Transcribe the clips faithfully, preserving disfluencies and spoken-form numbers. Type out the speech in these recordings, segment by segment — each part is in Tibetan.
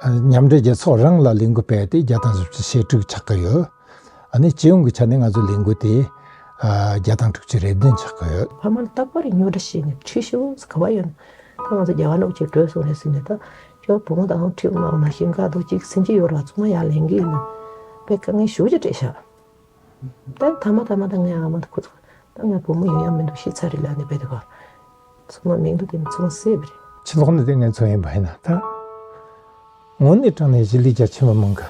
མཉམ་འབྲེལ་རྒྱལ་ཚོགས་རང་ལ་ལས་འགུལ་སྤེལ་ཏེ་བརྒྱ་དང་བཞི་བཅུ་ཞེ་དྲུག་ཆགས་ཀྱི་ཡོད། ཨ་ནི་སྤྱི་ཡོངས་ཀྱི་ཆ་ནས་ང་ཚོའི་ལས་འགུལ་དེ་ཨ་བརྒྱ་དང་དྲུག་ཅུ་རེ་བདུན་ཆགས་ཀྱི་ཡོད། ཕ་མ་ལ་རྟག་པར་རྙོག་དྲ་བཤད་ནས་ཁྲིད་ཤོག་ཟེར། ག་བ་ཡོད་ན་ད་ང་ཚོ་རྒྱ་གར་ནང་ཅིག་བྲོས་སོང་རེད་ཟེར་ནས། ད་ཁྱོད་བུ་མོ་དང་ཁྲིད་མ་འོང་ན་ཤིང་ཁ་རྡོ་གཅིག་སེམས་ཅི་ཡོད་ར་ཚང་མ་ཡར་ལེན་གི་ཡིན་ལ། དཔེ་དཀའ་ངལ་ཞེ་པོ་ཅིག་འཕྲད་ཤག་ད་ཐ་མ་ཐ་མ་ད་ངའི་ཨ་མ་ད་ཁོ་ཚོ་ད་ངའི་བུ་མོ་ཡོང་ཡ་མི་འདུག་ཤི་ཚར་རེད་ལབ་ནས་བསྡད་འདུག་ག་ཚང་མ་མིང་ཐོ་དེ་ཚང་མ་བསད་པ་རེད། ཕྱི་ལོགས་ནས་དེ་ངས་མཚོན་ཡིན་པ་ཡིན་ན་ད། དངོས་གནས་དྲང་གནས་གཞིས་ལུས་རྒྱ་ཆེ་མི་མང་གི་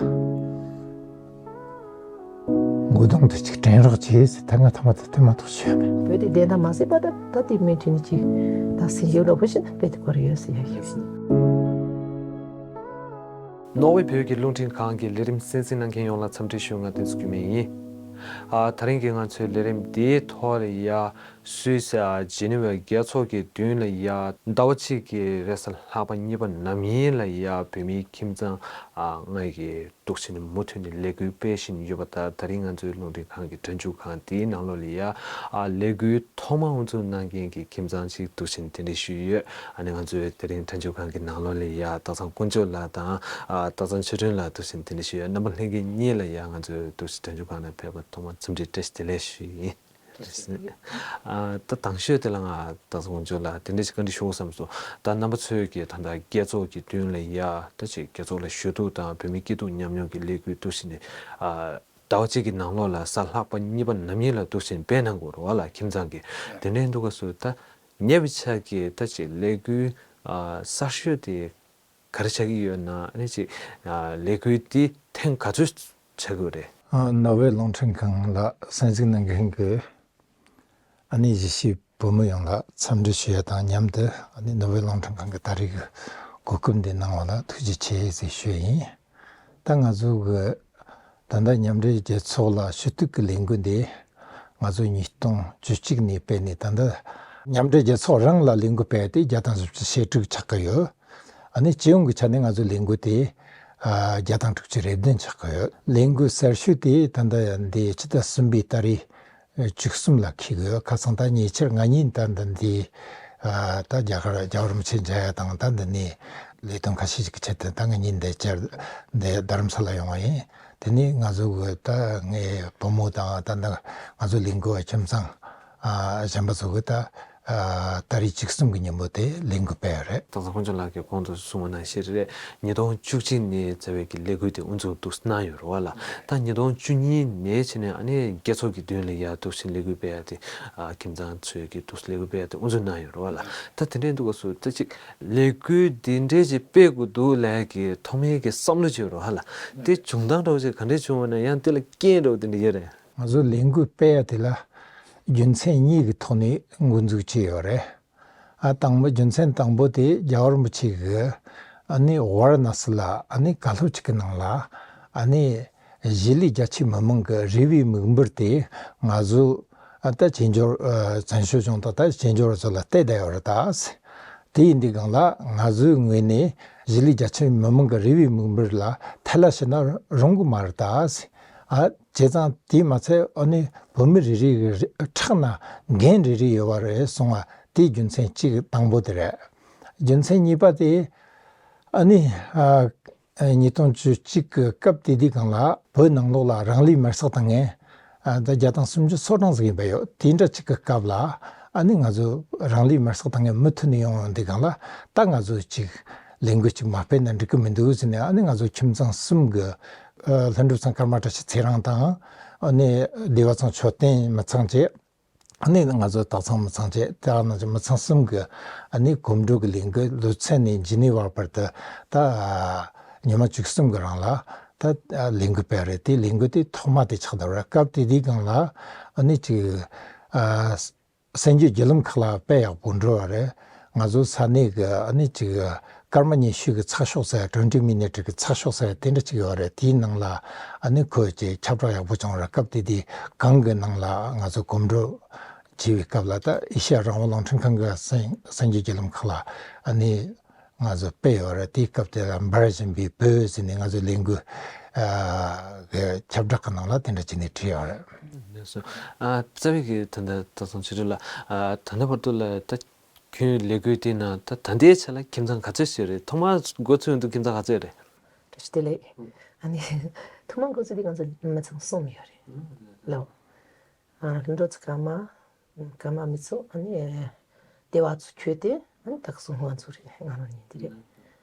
མགོ་གདོང་དུ་ཅིག་དྲན་རོགས་བྱེད་ཟེར། ད་ང་ཐ་མ་ད་དེ་མ་གཏོགས་ཞུ་ཡ་མེད། བོད་དེ་བདེན་དང་མ་སྲིད་པ་ད་ད་དེ་མི་ཁྲི་ནི་ཅིག་ད་སེམས་ཤུགས་ལོག་པོ་ཞིག་ན་བོད་དེ་སྐོར་ཡོད་ཟེར་ཡ་ཞུ། རྣོ་བའི་བོད་ཀྱི་རླུང་འཕྲིན་ཁང་གི་ལས་རིམ་གསན་གཟིགས་གནང་མཁན་ཡོངས་ལ་འཚམས་འདྲི་ཞུ། ང་བསྟན་འཛིན་འགྱུར་མེད་ཡིན། ཨ་ད་རིང་གི་ང་ཚོའི་ལས་རིམ་འདིའི་ཐོག་ལ་ཡ། སུད་སི་ཨ་ཇི་ནི་ཝའི་རྒྱལ་ཚོགས་ཀྱི་མདུན་ལ་ཡ། ཟླ་བ་གཅིག་གི་རེས་གཟའ་ལྷག་པ་གཉིས་པ་ནམ་ཡིན་ལ་ཡ། བོད་མིའི་ཁྱིམ་ཚང་ཨ་ལྔ་གིས་འདུག་བྱས་ནས་མུ་མཐུད་ནས་ལས་འགུལ་སྤེལ་བཞིན་ཡོད་པ། ད་ད་རིང་ང་ཚོའི་རླུང་འཕྲིན་ཁང་གི་སྒྲ་འཇུག་ཁང་དེའི་ནང་ལོགས་ལ་ཡ། ཨ་ལས་འགུལ་ཐོག་མ་དབུ་འཛུགས་གནང་མཁན་གྱི་ཁྱིམ་ཚང་ཞིག་འདུག་བྱས་ནས་གདན་འདྲེན་ཞུས་ཡོད། ཨ་ནི་ང་ཚོའི་དེ་རིང་སྒྲ་འཇུག་ཁང་གི་ནང་ལོགས་ལ་ཡ། སྟག་ཚང་དཀོན་མཆོག་ལགས་དང་ཨ་སྟག་ཚང་ཆོས་སྒྲོན་ལགས་འདུག་བྱས་ནས་གདན་འདྲེན་ཞུས་ཡོད། རྣམ་པ་ལྷན་རྒྱས་གཉིས་ལ་ཡ་ང་ཚོའི་འདུག་སེ་སྒྲ་འཇུག་ཁང་ནང་ཕེབས་པར་ཐོག་མར་འཚམས་འདྲི་བཀྲ་ཤིས་བདེ་ལེགས་ཞུ་ཡིན། ཨ་ད་དང་ཤོས་དེ་ལ་ང་སྟག་ཚང་དཀོན་མཆོག་ལགས་དེ་འདྲ་ཞིག་བཀའ་འདྲི་ཞུ་དགོས་བསམ་སོང་། ད་རྣམ་པ་ཚོས་ཀྱིས་ད་ལྟ་རྒྱལ་ཚོགས་ཀྱི་མདུན་ལ་ཡ། ད་ཅིག་རྒྱལ་ཚོགས་ལ་ཞུ་གཏུག་དང་བོད་མིའི་སྐྱིད་སྡུག་མཉམ་མྱོང་གི་ལས་འགུལ་འདུག་བྱས་ནས་ཨ་ཟླ་བ་གཅིག་གི་ནང་ལོགས་ལ་གཟའ་ལྷག་པ་གཉིས་པ་ནམ་ཡིན་ལ་འདུག་བྱས་ནས་སྤེལ་གནང་དགོས་རེད་བ་ལ། ཁྱིམ་ཚང་གིས་དེ་འདྲ་འདུག་ག་སུ་ད་ཉེ་བའི་ཆར་གྱི་ད་ཅིག་ལས་འགུལ་ཨ་གསར་ཤོས་དེ་ག་རེ་ཆགས་ཀྱི་ཡོད་ན། ཨ་ནི་ཅིག་ཨ་ལས་འགུལ་འདི་ཐེངས་ག་ཚོད་ཆགས་ཀྱི་ཡོད་རེད། ཨ་ནོར་ཝེ་རླུང་འཕྲིན་ཁང་ལ་གསན་གཟིགས་གནང་མཁན་གྱི་ཨ་ནི་གཞིས་བྱེས་བོད་མི་ཡོངས་ལ་འཚམས་འདྲི་ཞུ་ཡ་དང་མཉམ་དུ། ཨ་ནི་ནོར་ཝེ་རླུང་འཕྲིན་ཁང་གི་ད་རེས་ཀྱི་གོ་སྐབས་འདི་གནང་བ་ལ་ཐུགས་རྗེ་ཆེ་ཟེར་ཞུ་ཡ་ཡིན། ད་ང་ཚོ་གི་ད་ལྟ་མཉམ་འབྲེལ་རྒྱལ་ཚོགས་ལ་ཞུ་གཏུག་གི་ལས་འགུལ་འདི་ང་ཚོ་ཉིས་སྟོང་བཅུ་གཅིག་ནས་སྤེལ་ནས། ད་ལྟ་མཉམ་འབྲེལ་རྒྱལ་ཚོགས་རང་ལ་ལས་འགུལ་སྤེལ་ཏེ་བརྒྱ་དང་བཞི་བཅུ་ཞེ་དྲུག་ཆགས་ཀྱི་ཡོད། ཨ་ནི་སྤྱི་ཡོངས་ཀྱི་ཆ་ནས་ང་ཚོའི་ལས་འགུལ་དེ་ཨ་བརྒྱ་དང་དྲུག་ཅུ་རེ་བདུན་ཆགས་ཀྱི་ཡོད། ལས་འགུལ་གསར་ཤོས་དེ་ད་ལྟ་འདི་ཕྱི་ཟླ་གསུམ་པའི་ཏ་རིག་བཅུ་གསུམ་ལ་འཁེལ་གི་ཡོད། ཁ་སང་ད་ཉེ་ཆར་ང་གཉིས་ད་འདི་འདི་ཨ་ད་རྒྱ་གར་རྒྱལ་བ་རིན་པོ་ཆེ་མཇལ་ཡ་དང་། ད་འདི་ནས་ལས་དོན་ཁ་ཤས་ཤིག་གི་ཆེད་དུ་ད་ང་གཉིས་འདི་བཅར་འདི་རྡ་རམ་ས་ལ་ཡོང་བ་ཡིན། དེ་ནས་ང་ཚོ་གི་ད་ངའི་བུ་མོ་དང་ད་ད་ང་ཚོ་ལས་འགུལ་བ་ཁྱིམ་ཚང་ཨ་གཞན་པ་ཚོ་གི་ད་ཨ་ཏ་རིག་བཅུ་གསུམ་གི་ཉིན་མོ་དེ་ལས་འགུལ་སྤེལ་ཡོད་རེད། སྟག་ཚང་དཀོན་མཆོག་ལགས་ཀྱིས་གོང་དུ་གསུངས་པ་ནང་བཞིན་རེད། ཉིས་སྟོང་བཅུ་གཅིག་ནས་རྩ་བའི་གི་ལས་འགུལ་དེ་དབུ་འཛུགས་འདུག་གནང་ཡོད་རེད་བ་ལ། ད་ཉིས་སྟོང་བཅུ་གཉིས་ནས་བྱས་ནས་ཨ་ནི་རྒྱལ་ཚོགས་ཀྱི་མདུན་ལ་ཡར་འདུག་སེ་ལས་འགུལ་སྤེལ་ཡ་དེ་ཨ་ཁྱིམ་ཚང་ཚོས་ཀྱི་འདུག་སེ་ལས་འགུལ་སྤེལ་ཡ་དེ་དབུ་འཛུགས་གནང་ཡོད་རེད་བ་ལ། ད་དེ་འདྲའི་འདུག་ག་སུ་ད་ཅིག་ལས་འགུལ་འདི་འདྲའི་ཅིག་སྤེལ་དགོས་འདུག་ལབ་ཡ་གི་ཐོག་མའི་གི་བསམ་བློ་ཅིག་ཡོད་རེད་བ་ལ། དེ་བྱུང་སྟངས་འདྲ་བོ་ཅིག་ག་འདྲས་བྱུང་བ་ན། ཡང་དེ་ལ་རྐྱེན་འདྲ་བོ་དེ་འདྲ་ཡོད་རེད། ང་ཚོ་ལས་འགུལ་སྤེལ་ཡ་དེ་ལ་རྒྱུ་མཚན་གཉིས་ཀྱི་ཐོག་ནས་འགོ་འཛུགས་བྱས་ཡོད་རེད། ཨ་དང་པོ་རྒྱུ་མཚན་དང་པོ་དེ་རྒྱལ་བ་རིན་པོ་ཆེ་གིས་ཨ་ནི་ཝཱ་ར་ཎ་སི་ལ་ཨ་ནི་བཀའ་སློབ་ཅིག་གི་ནང་ལ་ཨ་ནི་གཞིས་ལུས་རྒྱ་ཆེ་མི་མང་གི་རེ་བའི་མིག་འབུར་དེ་ང་ཚོ་ཨ་ད་བཙན་བྱོལ་ཨ་བཙན་བྱོལ་གཞུང་དང་ད་བཙན་བྱོལ་བ་ཚོ་ལ་གཏད་བསྡད་ཡོད་རེད་ད། དེ་ཡིན་དུས་སྒང་ལ་ང་ཚོའི་ངོས་ནས་གཞིས་ལུས་རྒྱ་ཆེ་མི་མང་གི་རེ་བའི་མིག་འབུར་ལ་ཐལ་བ་བྱས་ན་རུང་གི་མ་རེད་ད། ཨ་བྱས་ཙང་དེས་མ་ཚད་ཨ་ནི་བོད་མི་རེ་རེ་གི་རེ་ཁྲག་ནང་འགན་རེ་རེ་ཡོད་པ་རེད་གསུང་བ་དེ་རྒྱུ་མཚན་གཅིག་དང་པོ་དེ་རེད། རྒྱུ་མཚན་གཉིས་པ་དེ་ཨ་ནི་ཨ་ཉིས་སྟོང་བཅུ་གཅིག་གི་སྐབས་དེ་དུས་སྒང་ལ་བོད་ནང་ལོགས་ལ་རང་ལུས་མེར་སྲེག་བཏང་མཁན་ཨ་ད་བརྒྱ་དང་སུམ་ཅུ་སོ་གྲངས་ཟིག་ཡིན་པ་ཡོད། དེ་འདྲ་གཅིག་གི་སྐབས་ལ་ཨ་ནི་ང་ཚོ་རང་ལུས་མེར་སྲེག་བཏང་མཁན་མུ་མཐུད་ནས་ཡོང་ཡོང་དུས་སྒང་ལ་ད་ང་ཚོ་གཅིག་ལས་འགུལ་གཅིག་མ་སྤེལ་ན་འགྲིག་གི་མི་འདུག་ཟེར་ནས། ཨ་ནི་ང་ཚོ་ཁྱིམ་ཚང་གསུམ་གི་ཨ་ལྷུན་གྲུབ་ཚང་ཀརྨ་བཀྲ་ཤིས་ཚེ་རིང་དང་། ཨ་ནི་བདེ་བ་ཚང་མཆོད་རྟེན་མི་ཚང་བཅས། ཨ་ནི་ང་ཚོ་སྟག་ཚང་མི་ཚང་བཅས། དེ་ནང་བཞིན་མི་ཚང་གསུམ་གི་ཨ་ནི་གོམ་བགྲོད་ཀྱི་ལས་འགུལ་ལེ་ཚན་ནས་ཇི་ནི་ཝར་བར་དུ་ད་ཉི་མ་བཅུ་གསུམ་གི་རིང་ལ་ད་ལས་འགུལ་སྤེལ་རེད། དེ་ལས་འགུལ་དེ་ཐོག་མ་དེ་ཆགས་བསྡད་རེད། སྐབས་དེ་དུས་སྒང་ལ་ཨ་ནི་ཅིག་ཨ་གསར་འགྱུར་བརྒྱུད་ལམ་ཁག་ལ་དཔེ་ཡག་པོ་འགྲོ་བ་རེད། ང་ཚོ་ས་གནས་ཀྱི་ཨ་ནི་ཅིག་སྐར་མ་ཉི་ཤུ་གི་ཚགས་ཤོག་ཟེར། ཊུ་ཝེན་ཊི་མི་ནིཊ་གི་ཚགས་ཤོག་ཟེར་དེ་འདྲ་ཅིག་ཡོད་རེད། དེའི་ནང་ལ་ཨ་ནི་ཁོས་ཅིག་ཁྱབ་བསྒྲགས་ཡག་པོ་བྱུང་རེད། སྐབས་དེ་དུས་གང་གི་ནང་ལ་ང་ཚོ་གོམ་བགྲོད་བྱས་པའི་སྐབས་ལ་ད་ཨེ་ཤེ་ཡ་རང་དབང་རླུང་འཕྲིན་ཁང་གི་གསར་གསར་འགྱུར་བརྒྱུད་ལམ་ཁག་ལ་ཨ་ནི་ང་ཚོ་སྤེལ་ཡོད་རེད། དེའི་སྐབས་དེ་ལ་འབར་བཞིན་པའི་བོད་ཟེར་ནས་ང་ཚོའི་ལས་འགུལ་ཨ་གི་ཁྱབ་བསྒྲགས་ཀྱི་ནང་ལ་དེ་འདྲ་བྱས་ནས་བྲིས་ཡོད་རེད། ལགས་སོ། ཨ་རྩ་བའི་གི་ད་ལྟ་སྟག་ཚང་ཆོས་སྒྲོན་ལགས། ཨ་ད་ལྟ་བར་དུ་ལ་ད་ཁྱོད་ལས་འགུལ་དེའི་ནང་ད་ད་ལྟའི་ཆ་ལ་ཁྱིམ་ཚང་ག་ཚོད་ཞིག་རེད། ཐོག་མར་འགོ་ཚུགས་ཡོང་དུས་ཁྱིམ་ཚང་ག་ཚོད་རེད། བདེ་ལེགས། ཨ་ནི་ཐོག་མར་འགོ་ཚུགས་དེ་ང་ཚོ་མི་ཚང་གསུམ་ཡོད་རེད། ལོ། ཨ། ལྷུན་གྲུབ་ཚོ་ཀརྨ། ཀརྨ་མི་ཚོ། ཨ་ནི་བདེ་བ་ཚོ་ཁྱོད་དེ། ཨ་ནི་ད་ག་སོང་ང་ཚོ་རེད། ང་རང་གཉིས་དེ་རེད།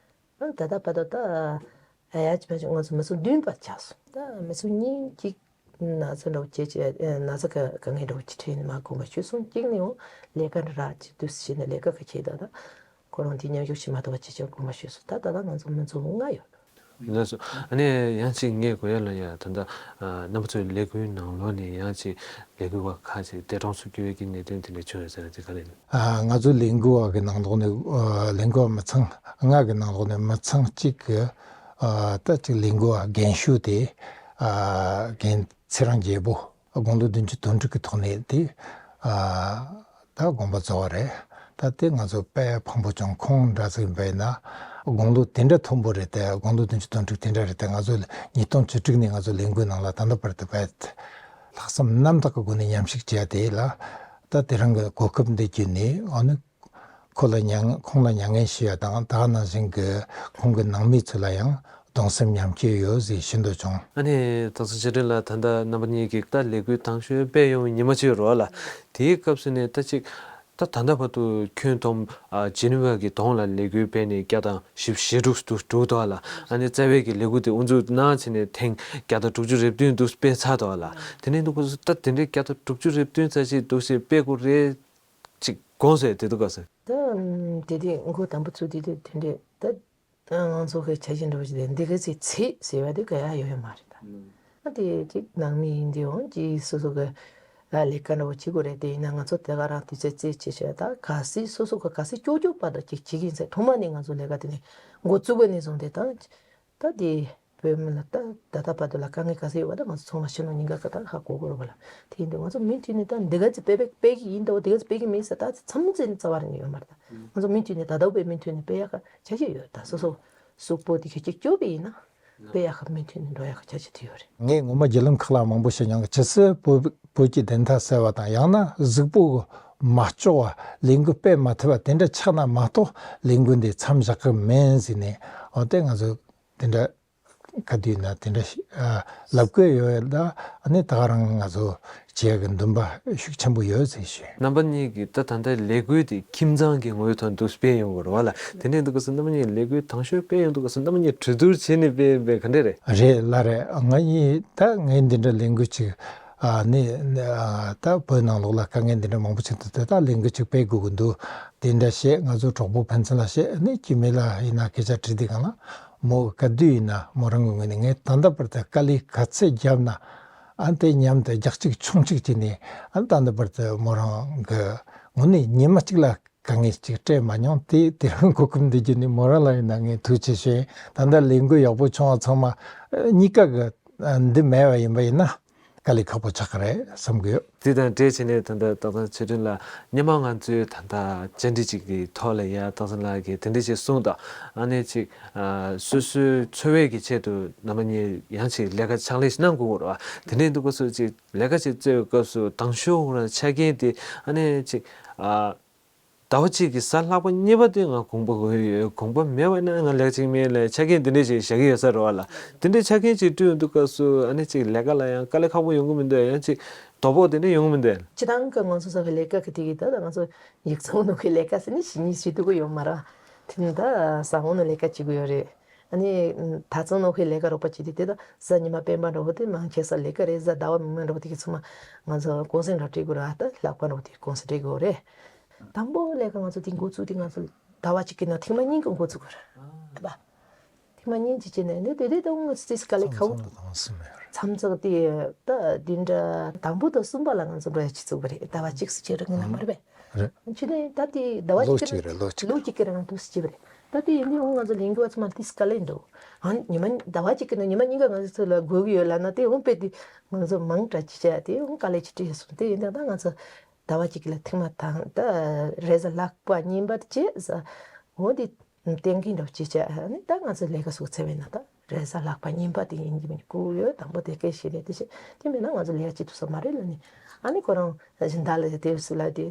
ཨ་ནི་ད་ལྟ་བར་དུ་ད་ཨ་ཡ་ཅི་བ་ཅི་ང་ཚོ་མི་ཚོ་བདུན་པ་ཆགས་སོང་། ད་མི་ཚོ་གཉིས་གཅིག་ན་ཚ་འདྲ་བོ་བྱས་བྱས། ན་ཚ་ག་ག་ངེས་འདྲ་བོ་ཅི་འཕྲད་ནས་མ་དགོངས་པ་ཞུས་སོང་། གཅིག་ནི་འོ་ལས་ཀ་འདྲ་རག་ཅིག་དུས་སུ་བྱས་ནས་ལས་ཀ་ག་ཁྱེད་ད་ད། ཁོ་རང་དེ་མཉམ་ཞུགས་བྱེད་མ་ཐུབ་པ་ཅི་བྱས་དགོངས་པ་ཞུས་སོང་། ད་ད་ལྟ་ང་ཚོ་མི་ཚོ་ལྔ་ཡོད། ལགས་སོ། ཨ་ནི་ཡང་ཅིག་ངས་གོ་ཡ་ལ་ཡ་ད་ལྟ་ཨ་རྣམ་པ་ཚོའི་ལས་འགུལ་ནང་ལོགས་ནས་ཡང་ཅིག་ལས་འགུལ་བ་ཁག་ཅིག་འདས་གྲོངས་སུ་གྱུར་བའི་གི་གནད་དོན་དེ་འདྲ་བྱུང་ཡོད་ཟེར་ན་དེ་ག་རེ་ཡིན། ཨ། ང་ཚོའི་ལས་འགུལ་བ་གི་ནང་ལོགས་ནས། ཨ། ལས་འགུལ་བ་མི་ཚང་ལྔ་གི་ནང་ལོགས་ནས་མི་ཚང་གཅིག་གི། ཨ། ད་ཅིག་ལས་འགུལ་བ་རྒན་ཤོས་དེ། ཨ། རྒན་ཚེ་རིང་རྒྱལ་པོ། དགུང་ལོ་བདུན་ཅུ་དོན་དྲུག་གི་ཐོག་ནས་དེ། ཨ། ད་དགོངས་པ་རྫོགས་པ་རེད། ད་དེ་ང་ཚོ་དཔེ་ཕངས་པོ་བྱུང་། ཁོང་འདྲ་ཟིག་ཡིན་པ་ཡིན་ན་དགུང་ལོ་དེ་འདྲ་མཐོན་པོ་རེད་དེ། དགུང་ལོ་བདུན་ཅུ་དོན་དྲུག་དེ་འདྲ་རེད་དེ། ང་ཚོ་ཉིས་སྟོང་བཅུ་དྲུག་ནས་ང་ཚོ་ལས་འགུལ་ནང་ལ་ད་ལྟ་བར་དུ་བས་ལྷག་བསམ་རྣམ་དག་གི་སྒོ་ནས་མཉམ་ཞུགས་བྱས་དེ་ལ། ད་དེ་རིང་གི་གོ་སྐབས་འདི་བརྒྱུད་ནས། ཨ་ནི་ཁོ་ལ་མྱ། ཁོང་ལ་མྱ་ངན་ཞུ་ཡ་དང་། ད་ག་ནང་བཞིན་གྱི་ཁོང་གི་ནང་མི་ཚོ་ལ་ཡང་གདུང་སེམས་མཉམ་སྐྱེད་ཡོད་ཟེར་ཞུ་འདོད་བྱུང་། ཨ་ནི་སྟག་ཚང་ཆོས་སྒྲོན་ལགས། ད་ལྟ་རྣམ་པ་གཉིས་ཀྱིས་ད་ལས་འགུལ་དང་ཤོས་སྤེལ་ཡོང་བའི་ཉི་མ་གཅིག་ཡོད་རེད་པ་ལགས། དེའི་སྐབས་སུ་ནས་ད་ཅིག་ད་ད་ལྟ་བར་དུ་ཁྱོན་བསྡོམས། ཨ། ཇི་ནི་ཝ་གི་གདོང་ལ་ལས་འགུལ་སྤེལ་ནས་བརྒྱ་དང་བཞི་བཅུ་ཞེ་དྲུག་དུ་འགྲོ་འདུག་ལགས། ཨ་ནི་རྩ་བའི་གི་ལས་འགུལ་དེ་དབུ་འཛུགས་གནང་བྱས་ནས་ཐེངས་བརྒྱ་དང་དྲུག་ཅུ་རེ་བདུན་འདུག་སྤེལ་ཚར་འདུག་ལགས། དེ་ནས་འདུག་གོ་སོ། ད་དེ་འདྲའི་བརྒྱ་དང་དྲུག་ཅུ་རེ་བདུན་ཙམ་ཞིག་འདུག་སེ་སྤེལ་དགོས་རེད་ཅིག་དགོངས་སེ་བསྡད་འདུག་ག་ཟེར། ད་དེ་དུས་འགོ་དང་པོ་ཚུགས་དུས་དེ་དེ་འདྲའི་ད། ང་ཚོ་གི་ཆ་ཤས་འདྲ་བོ་ཞིག་དེ་འདི་ག་ཚོད་ཚིག་ཟེར་བ་དེ་ག་ཡ་ཡོད་ཡོད་མ་རེད་ད། ཨ། དེ་གཅིག་ནང་མི་ཡིན་དུས་འོང་གཅིག་སོ་སོ་གི་ལས་ཀ་འདྲ་བོ་བྱེད་དགོས་རེད། དེ་ཡིན་ན་ང་ཚོ་དེ་ག་རང་དུས་ཚོད་རྩིས་བྱེད་བྱེད་ད་ག་སྲིད་སོ་སོ་གི་ག་སྲིད་ཀྱོག་ཀྱོག་བར་དུ་གཅིག་བྱེད་ཀྱི་ཡིན་ཟེར། ཐོག་མ་ནས་ང་ཚོ་ལས་ཀ་དེ་ནས་འགོ་བཙུགས་པ་ནས་བཟུང་སྟེ་ད། ད་དེ་བོད་མི་ལ་ད་ད་ལྟ་བར་དུ་ལ་དཀའ་ངལ་ག་ཚོད་ཡོད་པ་ད་ང་ཚོ་ཚང་མ་ཕྱི་ནང་གཉིས་ཀ་ག་ད་ཧ་གོ་གི་རེད་པ་ལགས། དེ་ཡིན་དུས་ང་ཚོ་མུ་མཐུད་ནས་ད་འདི་ག་ཚོད་སྤེལ་སྤེལ་གི་ཡིན་ད། འོ་དེ་ག་ཚོད་སྤེལ་གི་མེད་ཟེར་ད་མཚམས་འཛིན་རྩ་བ་ནས་ཡོད་མ་རེད་ད། ང་ཚོ་མུ་མཐུད་ནས་ད་ལྟ་བས་མུ་མཐུད་ནས་སྤེལ་ཡག་གི་ཆ་ཤས་ཡོད་ད། སོ་སོ་གཟུགས་པོ་དེ་ག་གཅིག་སྐྱོ་བ་ཡིན་ན་སྤེལ་ཡག་གི་མུ་མཐུད་ནས་འགྲོ་ཡག་གི་ཆ་ཤས་དེ་ཡོད་རེད། ངས་ངོ་མ་བརྒྱུད་ལམ་ཁག་ལ་མང་པོ་བཤད་མྱོང་གི། ཇི་སྲིད་བོད་བོད་ཀྱི་བདེན་མཐའ་གསལ་བ་དང་། ཡང་ན་གཟུགས་པོ་མ་སྐྱོ་བ་ལས་འགུལ་སྤེལ་མ་ཐུབ་པ་དེ་འདྲ་ཆགས་ན་མ་གཏོགས་ལས་འགུལ་འདི་མཚམས་བཞག་གི་མིན་ཟེར་ནས། འོ་དེ་ང་ཚོ་དེ་འདྲ་ག་དུས་ན་དེ་འདྲ་ཞིག་ཨ་ལབ་དགོས་ཡོད་ལ། ཨ་ནི་ད་ག་རང་ང་ཚོ་བྱེད་ཡག་གི་འདུན་པ་ཤུགས་ཆེན་པོ་ཡོད་ཟེར་ཞུ། རྣམ་པ་གཉིས་ཀྱིས་ད་ད་ལྟའི་ལས་འགུལ་དེ་ཁྱིམ་ཚང་གི་ངོས་ཐོག་ཏུ་སྤེལ་ཡོང་གི་རེད་པ་ལགས། དེ་ནས་འདུག་ག་སོ། རྣམ་པ་གཉིས་ལས་འགུལ་དང་ཤོས་སྤེལ་ཡོང་དུས་སྐབས་སུ་རྣམ་པ་གཉིས་གྲོས་བསྡུར་བྱས་ནས་སྤེལ་སྤེལ་ག་འདྲ་རེད། རེད་ལགས་རེད། ང་གཉིས་ད་ངས་འདི་འདྲ་ལས་འགུལ་ཅིག་ཨ་ནི་ཨ་ད་བོད་ནང་ལོགས་ལ་དཀའ་ངལ་འདི་འདྲ་མང་པོ་ཞིག་འདུག་དེ་ད་ལས་འགུལ་ཅིག་སྤེལ་དགོས་ཀྱི་འདུག་དེ་འདྲ་བཤད། ང་ཚོ་གྲོགས་པོ་ཕན་ཚུན་ལ་བཤད། ཨ་ནི་སྐྱེ་དམན་ལ་ཡིན་ན་སྐད་ཆ་དྲིས་དུས་སྒང་ལ་མོ་ག་དུས་ཡིན་ན་མོ་རང་གི་ངོས་ནས་ངས་ད་ལྟ་བར་དུ་དཀའ་ལས་ག་ཚད་བརྒྱབ་ན་ཨ་དེ་མཉམ་དུ་རྒྱག་གཅིག་མཆོང་གཅིག་བྱས་ནས། ཨ་ད་ལྟ་བར་དུ་མོ་རང་གི་ངོས་ནས་ཉི་མ་གཅིག་ལ་དཀའ་ངལ་ཅིག་སྤྲད་མ་མྱོང་། དེ་དེ་རིང་གོ་སྐབས་འདི་བརྒྱུད་ནས་མོ་རང་ལ་ཡིན་ན་ངས་ཐུགས་རྗེ་ཆེ་ཞུ། ད་ལྟ་ལས་འགུལ་ཡག་པོ་བྱུང་བ་ཚང་མ་གཉིས་ཀ་གི་འདི་མེད་པ་ཡིན་པ་ཡིན་ན་དཀའ་ལས་ཁག་པོ་ཆགས་ཀྱི་རེད་བསམ་གྱི་ཡོད། དེ་དང་འབྲེལ་བྱས་ནས་ད་ལྟ་སྟག་ཚང་ཆོས་སྒྲོན་ལགས། སྔོན་མ་ང་ཚོའི་ད་ལྟ་བཅར་འདྲི་ཅིག་གི་ཐོག་ལ་ཡ་སྟག་ཚང་ལགས་ཀྱིས་དེ་འདྲ་ཞིག་གསུངས་དང་། ཨ་ནི་ཅིག་ཨ་སོ་སོའི་འཚོ་བའི་གི་ཆེད་དུ་རྣམ་པ་གཉིས་ཡང་ཅིག་ལས་ཀ་ཕྱག་ལས་ཤིག་གནང་དགོས་ཀྱི་རེད་པ། དེ་འདྲ་ཡིན་དུས་སྐབས་སུ་ཅིག་ལས་ཀ་ཅིག་བཙལ་བའི་སྐབས་སུ་དང་ཤོས་ཁོ་རང་ཆ་རྐྱེན་དེ། ཨ་ནི་ཅིག་ཨ་ཟླ་བ་གཅིག་གི་གཟའ་ལྷག་པ་གཉིས་པ་དེ་ང་དགོངས་པ་དགོས་ཡོད། དགོངས་པ་མེད་པ་ན་ང་ལས་ཀ་བྱེད་ཀྱི་མེད་ལབ་ཆ་རྐྱེན་དེ་འདྲ་ཞིག་བཞག་གི་ཡོད་ས་རེད་པ་ལགས། དེ་འདྲའི་ཆ་རྐྱེན་ཅིག་བསྐྲུན་དུས་སྐབས་སུ་ཨ་ནི་ཅིག་ལས་ཀ་ལ་ཡང་དཀའ་ལས་ཁག་པོ་ཡོང་གི་མི་འདུག་ཡང་ཅིག་དོ་ཕོག་དེ་འདྲ་ཡོང་གི་མི་འདུག་སྤྱིར་བཏང་གི་ང་ཚོ་ས་གི་ལས་ཀ་གི་དེ་གི་ད་ད་ང་ཚོ་ཡིག་ཚང་ནང་གི་ལས་ཀ་ཟེར་ནི་ཞིག་གཉིས་བྱེད་ཐུབ་ཀྱི་ཡོད་མ་རེད། དེ་ནི་ད་ས་འོག་ནང་ལས་ཀ་བྱེད་ཀྱི་ཡོད་རེད། ཨ་ནི་ད་ཚང་ནང་གི་ལས་ཀ་རོགས་པ་བྱེད་དུས་དེ་ད་གཟའ་ཉི་མ་སྤེན་པ་འདྲ་བོ་དེ་མང་ཆེ་ས་ལས་ཀ་རེད། གཟའ་ཟླ་བ་མིག་དམར་འདྲ་བོ་དེ་གི་ཚང་མ་ང་ཚོ་གུང་སེང་འདྲ་སྤྲད་དགོས་རེད། ད་ལྷག་པ་འདྲ་བོ་དེ་གུང་སེང་སྤྲད་དགོས་རེད། དང་པོ་ལས་ཀ་ང་ཚོ་དེ་འགོ་ཚུགས་དུས་ང་ཚོ་ཟླ་བ་གཅིག་གི་ནང་ཐེངས་མ་གཉིས་ཀྱི་འགོ་ཚུགས་དགོས་རེད། ཨ་ཐེངས་མ་གཉིས་ཅིག་བྱས་ནས་ནི་དེ་དུས་ད་ང་ཚོ་ཏིས་དཀའ་ལས་ཁག་པོ། མཚམས་མཚམས་ལ་དང་སེམས་ཡོད་རེད། མཚམས་མཚམས་དེ་ད་བདུན་ཕྲག་དང་པོ་དང་གསུམ་པ་ལ་ང་ཚོ་འགྲོ་ཡ་བྱེད་ཚུགས་པ་རེད། ཟླ་བ་གཅིག་སུ་བྱེད་རེད་ངས་ན་མ་རེད་པས། རེད། ཕྱི་ནས་ད་དེ་ཟླ་བ་ལོ་གཅིག་གི་གཅིག་རེད། ལོ་གཅིག་ལོ་གཅིག་གི་རིང་དུ་སུ་བྱེད་པ་རེད། ད་དེ་ཡིན་དུས་འོང་ང་ཚོ་ལས་འགུལ་བ་ཚང་མ་ཏིས་དཀའ་ལས་འདུག་ཨ་ཉི་མ་ཟླ་བ་གཅིག་གི་ནང་ཉི་མ་གཉིས་ཀ་ང་ཚོ་ལ་དགོས་ཀྱི་ཡོད་ལབ་ན་དེ་འོང་དཔེ་དེ་ང་ཚོ་མང་དྲགས་ཅིག་བྱས་དེ་འོང་དཀའ་ལས་ཅིག་སྤྲད་སོང་། དེ་ཡིན་དུས་ད་ང་ཚོ་ཟླ་བ་གཅིག་ལ་ཐེངས་མ་དང་ད་རེས་གཟའ་ལྷག་པ་གཉིས་པར་བྱས་ཟ། འོ་དེ་གཏན་འཁེལ་འདྲ་བོ་ཅིག་བྱས། ཨ་ནི་ད་ང་ཚོ་ལས་ཀ་སོགས་འཚོལ་བས་ན་ད་རེས་གཟའ་ལྷག་པ་གཉིས་པ་དེ་ཡིན་གྱི་མིན་སྐུ་ཡོད། དང་པོ་དེ་སྐད་བཤད་ནས་དེ་བཤད་དེ་མིན་ན་ང་ཚོ་ལས་ཀ་བྱེད་ཐུབ་ས་མ་རེད་ལབ་ནས། ཨ་ནི་ཁོ་རང་སྦྱིན་བདག་ལ་དེ་བཟོ་ལ་དེ་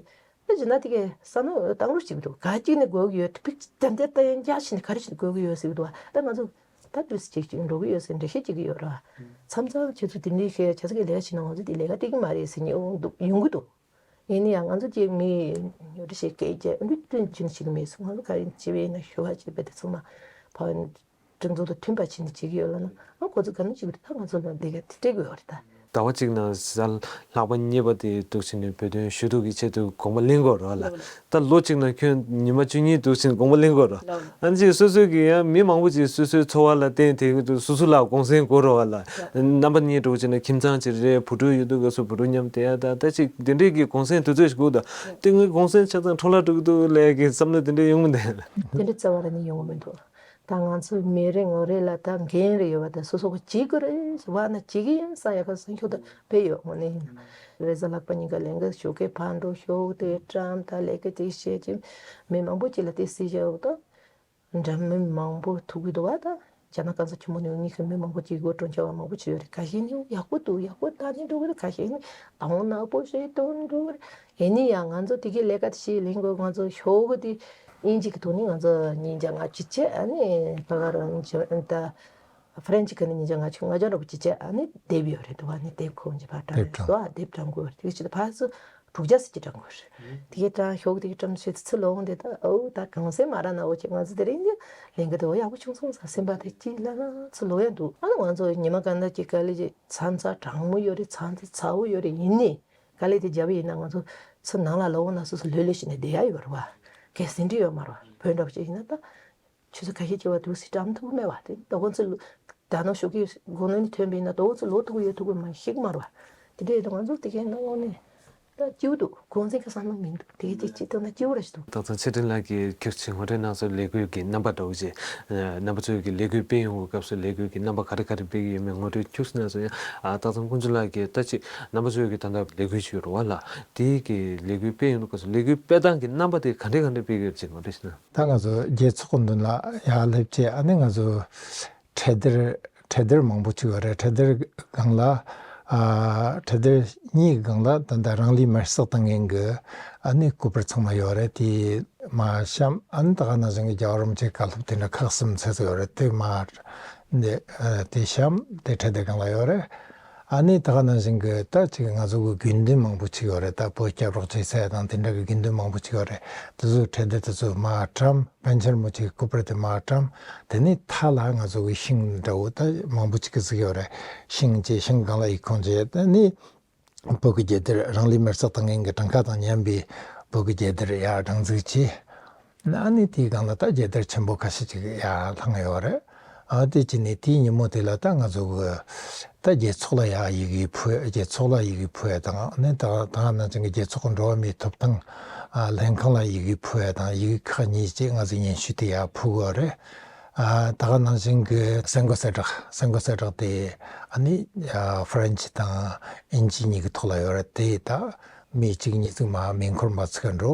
ད་སྦྱིན་བདག་དེ་གས་བསམ་བློ་བཏང་རོགས་བྱེད་ཀྱི་འདུག་ག་ཅིག་ནས་དགོས་ཀྱི་ཡོད། ཕིག་ཏན་ཏན་ཏན་རྒྱ་ཆེ་ནས་ག་རེ་ཞིག་དགོས་ཀྱི་ཡོད་ཟེར་གྱི་འདུག་ད་ང་ཚོ་ ད་དུས་ཅིག་ཅིག་འགྲོ་གི་ཡོད་ཟེར་འགྲེལ་བཤད་བྱེད་ཀྱི་ཡོད་ར། མཚམས་མཚམས་ཁྱེད་ཚོ་དེ་འདྲའི་བཤད་ཁྱེད་ཚོ་གི་ལས་ཀ་བྱེད་ན་ང་ཚོ་དེ་ལས་ཀ་སྤྲད་ཀྱི་མ་རེད་ཟེར་མཁན་འདུག་ཡོང་གི་འདུག་ཡིན་ན་ཡང་ང་ཚོ་ཅིག་མི་ཉོ་སྒྲི་ཞིག་སྐད་ཆ་འདི་སྐྲུན་བྱེད་ནི་ཞིག་མེད་སོང་། ང་ཚོ་ག་རེ་བྱེད་པ་ཡིན་ན་ཞུ་བ་བྱེད་པ་དེ་ཚང་མ་ཕ་སྒྲིག་འཛུགས་དང་མཐུན་པ་བྱས་ནས་བྱེད་ཀྱི་ཡོད་ལ་ན། ཨ་ཁོ་ཚོ་ག་ནས་བྱེད་ཀྱི་འདུག་ད་ང་ཚོ་ལ་འདི་ག་དེ་སྤྲད་དགོས་པ་རེད་ད། ཟླ་བ་གཅིག་ནང་གཟའ་ལྷག་པ་གཉིས་པ་དེ་འདུག་བྱས་ནས་བོད་དོན་ཞུ་གཏུག་གི་ཆེད་དུ་དགོངས་པ་ལེན་དགོས་རེད་ལ། ད་ལོ་གཅིག་ནང་ཁྱོན་ཉི་མ་བཅུ་གཉིས་འདུག་བྱས་ནས་དགོངས་པ་ལེན་དགོས་རེད། ཨ་ནི་ཅིག་སོ་སོའི་གི་ཡང་མི་མང་པོ་ཅིག་སོ་སོའི་འཚོ་བ་ལ་བརྟེན་དེ་གི་འདུག་སོ་སོ་ལ་གུང་སེང་དགོས་རེད་བ་ལ། རྣམ་པ་གཉིས་འགྲོ་བྱས་ན་ཁྱིམ་ཚང་གཅིག་རེད། བུ་ཕྲུག་ཡོད་དུས་སྐབས་སུ་བུ་ཕྲུག་མཉམ་བསྡད་ཡ་ད་ད་ཅིག་དེ་འདྲའི་གི་གུང་སེང་དུས་ཚོད་ཞིག་དགོས་ད། དེ་སྔོན་གུང་སེང་ཆ་ཚང་འཕྲོ་བརླག་འགྲོ་གི་འདུག་ལབ་ཡ་གི་བསམ་བློ་དེ་འདྲ་ཡོང་གི་མི་འདུག་དེ་འདྲ་རྩ་བ་ར་ནི་ཡོང་གི་མི་འདུག་ད་ང་ཚོ་མི་རེ་ངོ་རེ་ལ་ད་འགན་རེ་ཡོད་པ་ད་སོ་སོ་གི་བྱེད་དགོས་རེད་བ་ན་བྱེད་ཀྱི་ཡིན་ས་ཡ་ག་སེམས་ཤུགས་ད་དཔེ་ཡོད་དངོས་གནས་ཡིན་ན། རེས་གཟའ་ལྷག་པ་ཉིན་ཀ་ལས་ཀ་ཞོགས་ཀས་ཕར་འགྲོ་ཞོགས་དེ་བཀྲམ་ད་ལས་ཀ་དེ་བྱེད་ཀྱི་མི་མང་པོ་ཅིག་ལ་དེ་སྲིད་བྱ་འོ་ད། འདྲ་མིན་མང་པོ་ཐུག་གི་འདུག་བ་ད། རྒྱ་ནག་གང་ས་ཆེན་མོ་ནས་ཡོང་མཁན་མི་མང་པོ་ཅིག་གོ་གྲོང་ཁྱེར་བ་མང་པོ་ཅིག་ཡོད་རེད། ཁ་ཤས་ནི་ཡག་པོ་འདུག་ཡག་པོ་ད་ནི་འགྲོ་གི་རེད། ཁ་ཤས་ནི་དང་པོ་ནག་པོ་ཞིག་དོན་འགྲོ་གི་རེད། ཡིན་ནི་ཡང་ང་ཚོ་དེ་གའི་ལས་ཀ་དེ་ཞིག་ལེན་དགོས། ང་ཚོ་ཞོགས་གི་དེ་དབྱིན་ཇི་གི་ཐོག་ནས་ང་ཚོ་ཉིན་ཞག་ལྔ་བཅུ་བྱས་ཨ་ནི་ཕ་ག་རང་ད་ཧྥ་རན་ཇི་གི་ནི་ཉིན་ཞག་ལྔ་བཅུ་ལྔ་བརྒྱ་འདྲ་པོ་ཅིག་བྱས་ཨ་ནི་བསྡད་ཡོད་རེད་འདུག་ཨ་ནི་དེབ་ཁོང་གི་ཕར་དེབ་བཀྲམ་དགོས་རེད། དེབ་བཀྲམ་དགོས་རེད། དེ་ཞིག་ཕར་ཚུར་དྲུག་བརྒྱ་ཙམ་ཅིག་བཀྲམ་དགོས་རེད། དེ་གའི་བཀྲམ་ཞོགས་དེ་གའི་བཀྲམ་ཤེས་ཚུལ་ལོང་དེ་ད་ཨོ་ད་གང་སེ་མ་ར་ན་འོ་ཅེ་ང་ཚོ་དེ་རིང་གི་ལས་འགུལ་དེ་འོ་ཡག་པོ་བྱུང་སོང་ས་སེམས་པ་དེ་ཅི་ལ་ན་ཚུལ་ལོ་ཡ་འདུག་ཨ་ང་ཚོ་ཉི་མ་གང་ད་ཅིག་དཀའ་ལས་ཅིག་ཚ་ཚ་གྲང་མོ་ཡོད་རེད། ཚ་ཚ་ཚ་བོ་ཡོད་རེད། ཡིན་ནི་དཀའ་ལས་དེ་རྒྱབ་ཡིན་ན་ང་ཚོ་ཚུར་ནང་ལ་ལོག་ན་སོ་སོ་ལྷོད་ལྷོད་བྱས་ནས་བསྡད་ཡ་ཡོད་རེད་བ། གལ་སྲིད་འདྲི་ཡོད་མ་རེད་བ། བོད་འདྲ་པོ་ཅིག་ཡིན་ན་ད། ཆུ་ཚོད་ཁ་ཤས་ཅིག་བ་འདུག་སེ་བཀྲམ་ཐུབ་མེད་བ་དེ་ད་ཁོང་ཚོ་ལོ་ད་ནང་ཞོགས་ཀས་དགོང་ནང་ནས་ཐོན་པ་ཡིན་ན་ད་ཁོང་ཚོ་ལོ་ཐུག་ཡོད་ཐུག་གི་མ་ཤེས་ཀྱི་མ་རེད་བ། དེ་འདྲ་ཡིན་ད་ང་ཚོ་དེ་གའི་ནང་ལོགས་ནས་ད་སྐྱིད་པོ་འདུག་གུང་སེང་གི་བསམ་བློ་མི་འདུག་དེ་གའི་ཅིག་ཅིག་ཐུག་ན་སྐྱིད་པོ་ར་ཞིག་འདུག་ད་ཚང་ཆེ་ཕྲེང་ལགས་ཀྱིས་ཁྱེད་ཚོའི་ངོ་སྤྲོད་གནང་སོང་། ལས་འགུལ་གྱི་རྣམ་པ་འདྲ་བོ་ཅིག་རྣམ་པ་ཚོས་ཀྱི་ལས་འགུལ་སྤེལ་ཡོང་བའི་སྐབས་སུ་ལས་འགུལ་གྱི་རྣམ་པ་ག་རེ་ག་རེ་སྤེལ་གྱི་ཡོད་མེད་ངོ་སྤྲོད་ཁྱུག་ཙམ་གནང་སོང་། ཡང་ད་ཚང་དཀོན་མཆོག་ལགས་ཀྱིས་ད་ཅིག་རྣམ་པ་ཚོས་ཀྱི་ད་ལྟ་ལས་འགུལ་ཅིག་ཡོད་རེད་བ་ལ། དེའི་གི་ལས་འགུལ་སྤེལ་ཡོང་དུས་སྐབས་སུ་ལས་འགུལ་སྤེལ་སྟངས་ཀྱི་རྣམ་པ་དེ་ག་འདྲ་ག་འདྲ་སྤེལ་གྱི་ཡོད་ཅེས་ངོ་སྤྲོད་ཞུ་ན། ད་ང་ཚོ་རྒྱལ་ཚོགས་མདུན་ལ་ཡར་སླེབས་རྗེས་ཨ་ནི་ང་ཚོ་གྲོས་བསྡུར་གྲོས་བསྡུར་མང་པོ་བྱས་ཡོད་རེད། གྲོས་བསྡུར་སྒང་ལ་ཨ་གྲོས་བསྡུར་གཉིས་ཀྱི་སྒང་ལ་ད་ལྟ་རང་ལུས་མེར་སྲེག་བཏང་མཁན་གྱི་ཨ་ནི་སྐུ་པར་ཚང་མ་ཡོད་རེད། དེ་མར་བཤམས། ཨ་ནི་ད་ག་ནང་བཞིན་གྱི་རྒྱལ་བ་རིན་པོ་ཆེའི་བཀའ་སློབ་དེ་འདྲ་ཁག་གསུམ་ཚད་ཙམ་ཡོད་རེད། དེ་མར་འདི་ཨ་དེ་བཤམས། དེ་གྲོས་བསྡུར་སྒང་ལ་ཡོད་རེད། ཨ་ནི་ད་ག་ནང་བཞིན་གྱི་ད་ཅིག་ང་ཚོ་གི་དགོས་འདུན་མང་པོ་ཅིག་ཡོད་རེད། ད་བོད་སྐྱབས་རོགས་བྱེད་ས་དང་དེ་འདྲ་གི་དགོས་འདུན་མང་པོ་ཅིག་ཡོད་རེད། དེ་ཚོ་གྲོས་བསྡུར་དེ་ཚོ་མར་བཀྲམ། པཎ་ཆེན་རིན་པོ་ཆེའི་སྐུ་པར་དེ་མར་བཀྲམ། དེ་ནས་མཐའ་ལ་ང་ཚོ་གི་ཤིང་འདྲ་བོ་ད་མང་པོ་ཅིག་གི་གཟིགས་ཡོད་རེད། ཤིང་བཅས་ཤིང་སྒང་ལ་ཡིག་ཁུངས་བཅས། དེ་ནས་བོད་ཀྱི་རྒྱལ་དར་རང་ལུས་མེར་སྲེག་བཏང་མཁན་གྱི་གྲངས་ཀ་དང་མཉམ་པའི་བོད་ཀྱི་རྒྱལ་དར་ཡར་སྒྲེང་འཛུགས་བྱས། ཨ་ནི་དེའི་སྒང་ལ་ད་རྒྱལ་དར་ཆེན་པོ་ཁ་ཤས་ཅིག་ཡར་བསླངས་ཡོད་རེད། ཨ་དེ་བྱས་ནས་དེའི་ཉིན་མོ་དེ་ལ་ད་ང་ཚོ་གི་ད་རྒྱལ་ཚོགས་ལ་ཡར་ཡི་གེ་ཕུལ། རྒྱལ་ཚོགས་ལ་ཡི་གེ་ཕུལ་ཡ་དང་ཨ་ནི་ད་ད་ནང་བཞིན་གྱི་རྒྱལ་ཚོགས་ཀྱི་འགྲོ་བ་མིའི་ཐོབ་ཐང་ཨ་ལྷན་ཁང་ལ་ཡི་གེ་ཕུལ་ཡ་དང་ཡི་གེ་ཁག་གཉིས་ཅིག་ང་ཚོས་སྙན་ཞུ་དེ་ཡར་ཕུལ་དགོས་རེད། ཨ་ད་ག་ནང་བཞིན་གྱི་གསར་འགོད་གསལ་བསྒྲགས། གསར་འགོད་གསལ་བསྒྲགས་དེ་ཨ་ནི་ཨ་ཧྥ་རན་ཇི་དང་དབྱིན་ཇི་གཉིས་ཀྱི་ཐོག་ལ་ཡོད་རེད། དེ་ད་མི་གཅིག་གཉིས་ཙམ་མ་མེ་འཁོར་མ་ཚུགས་ག་འགྲོ།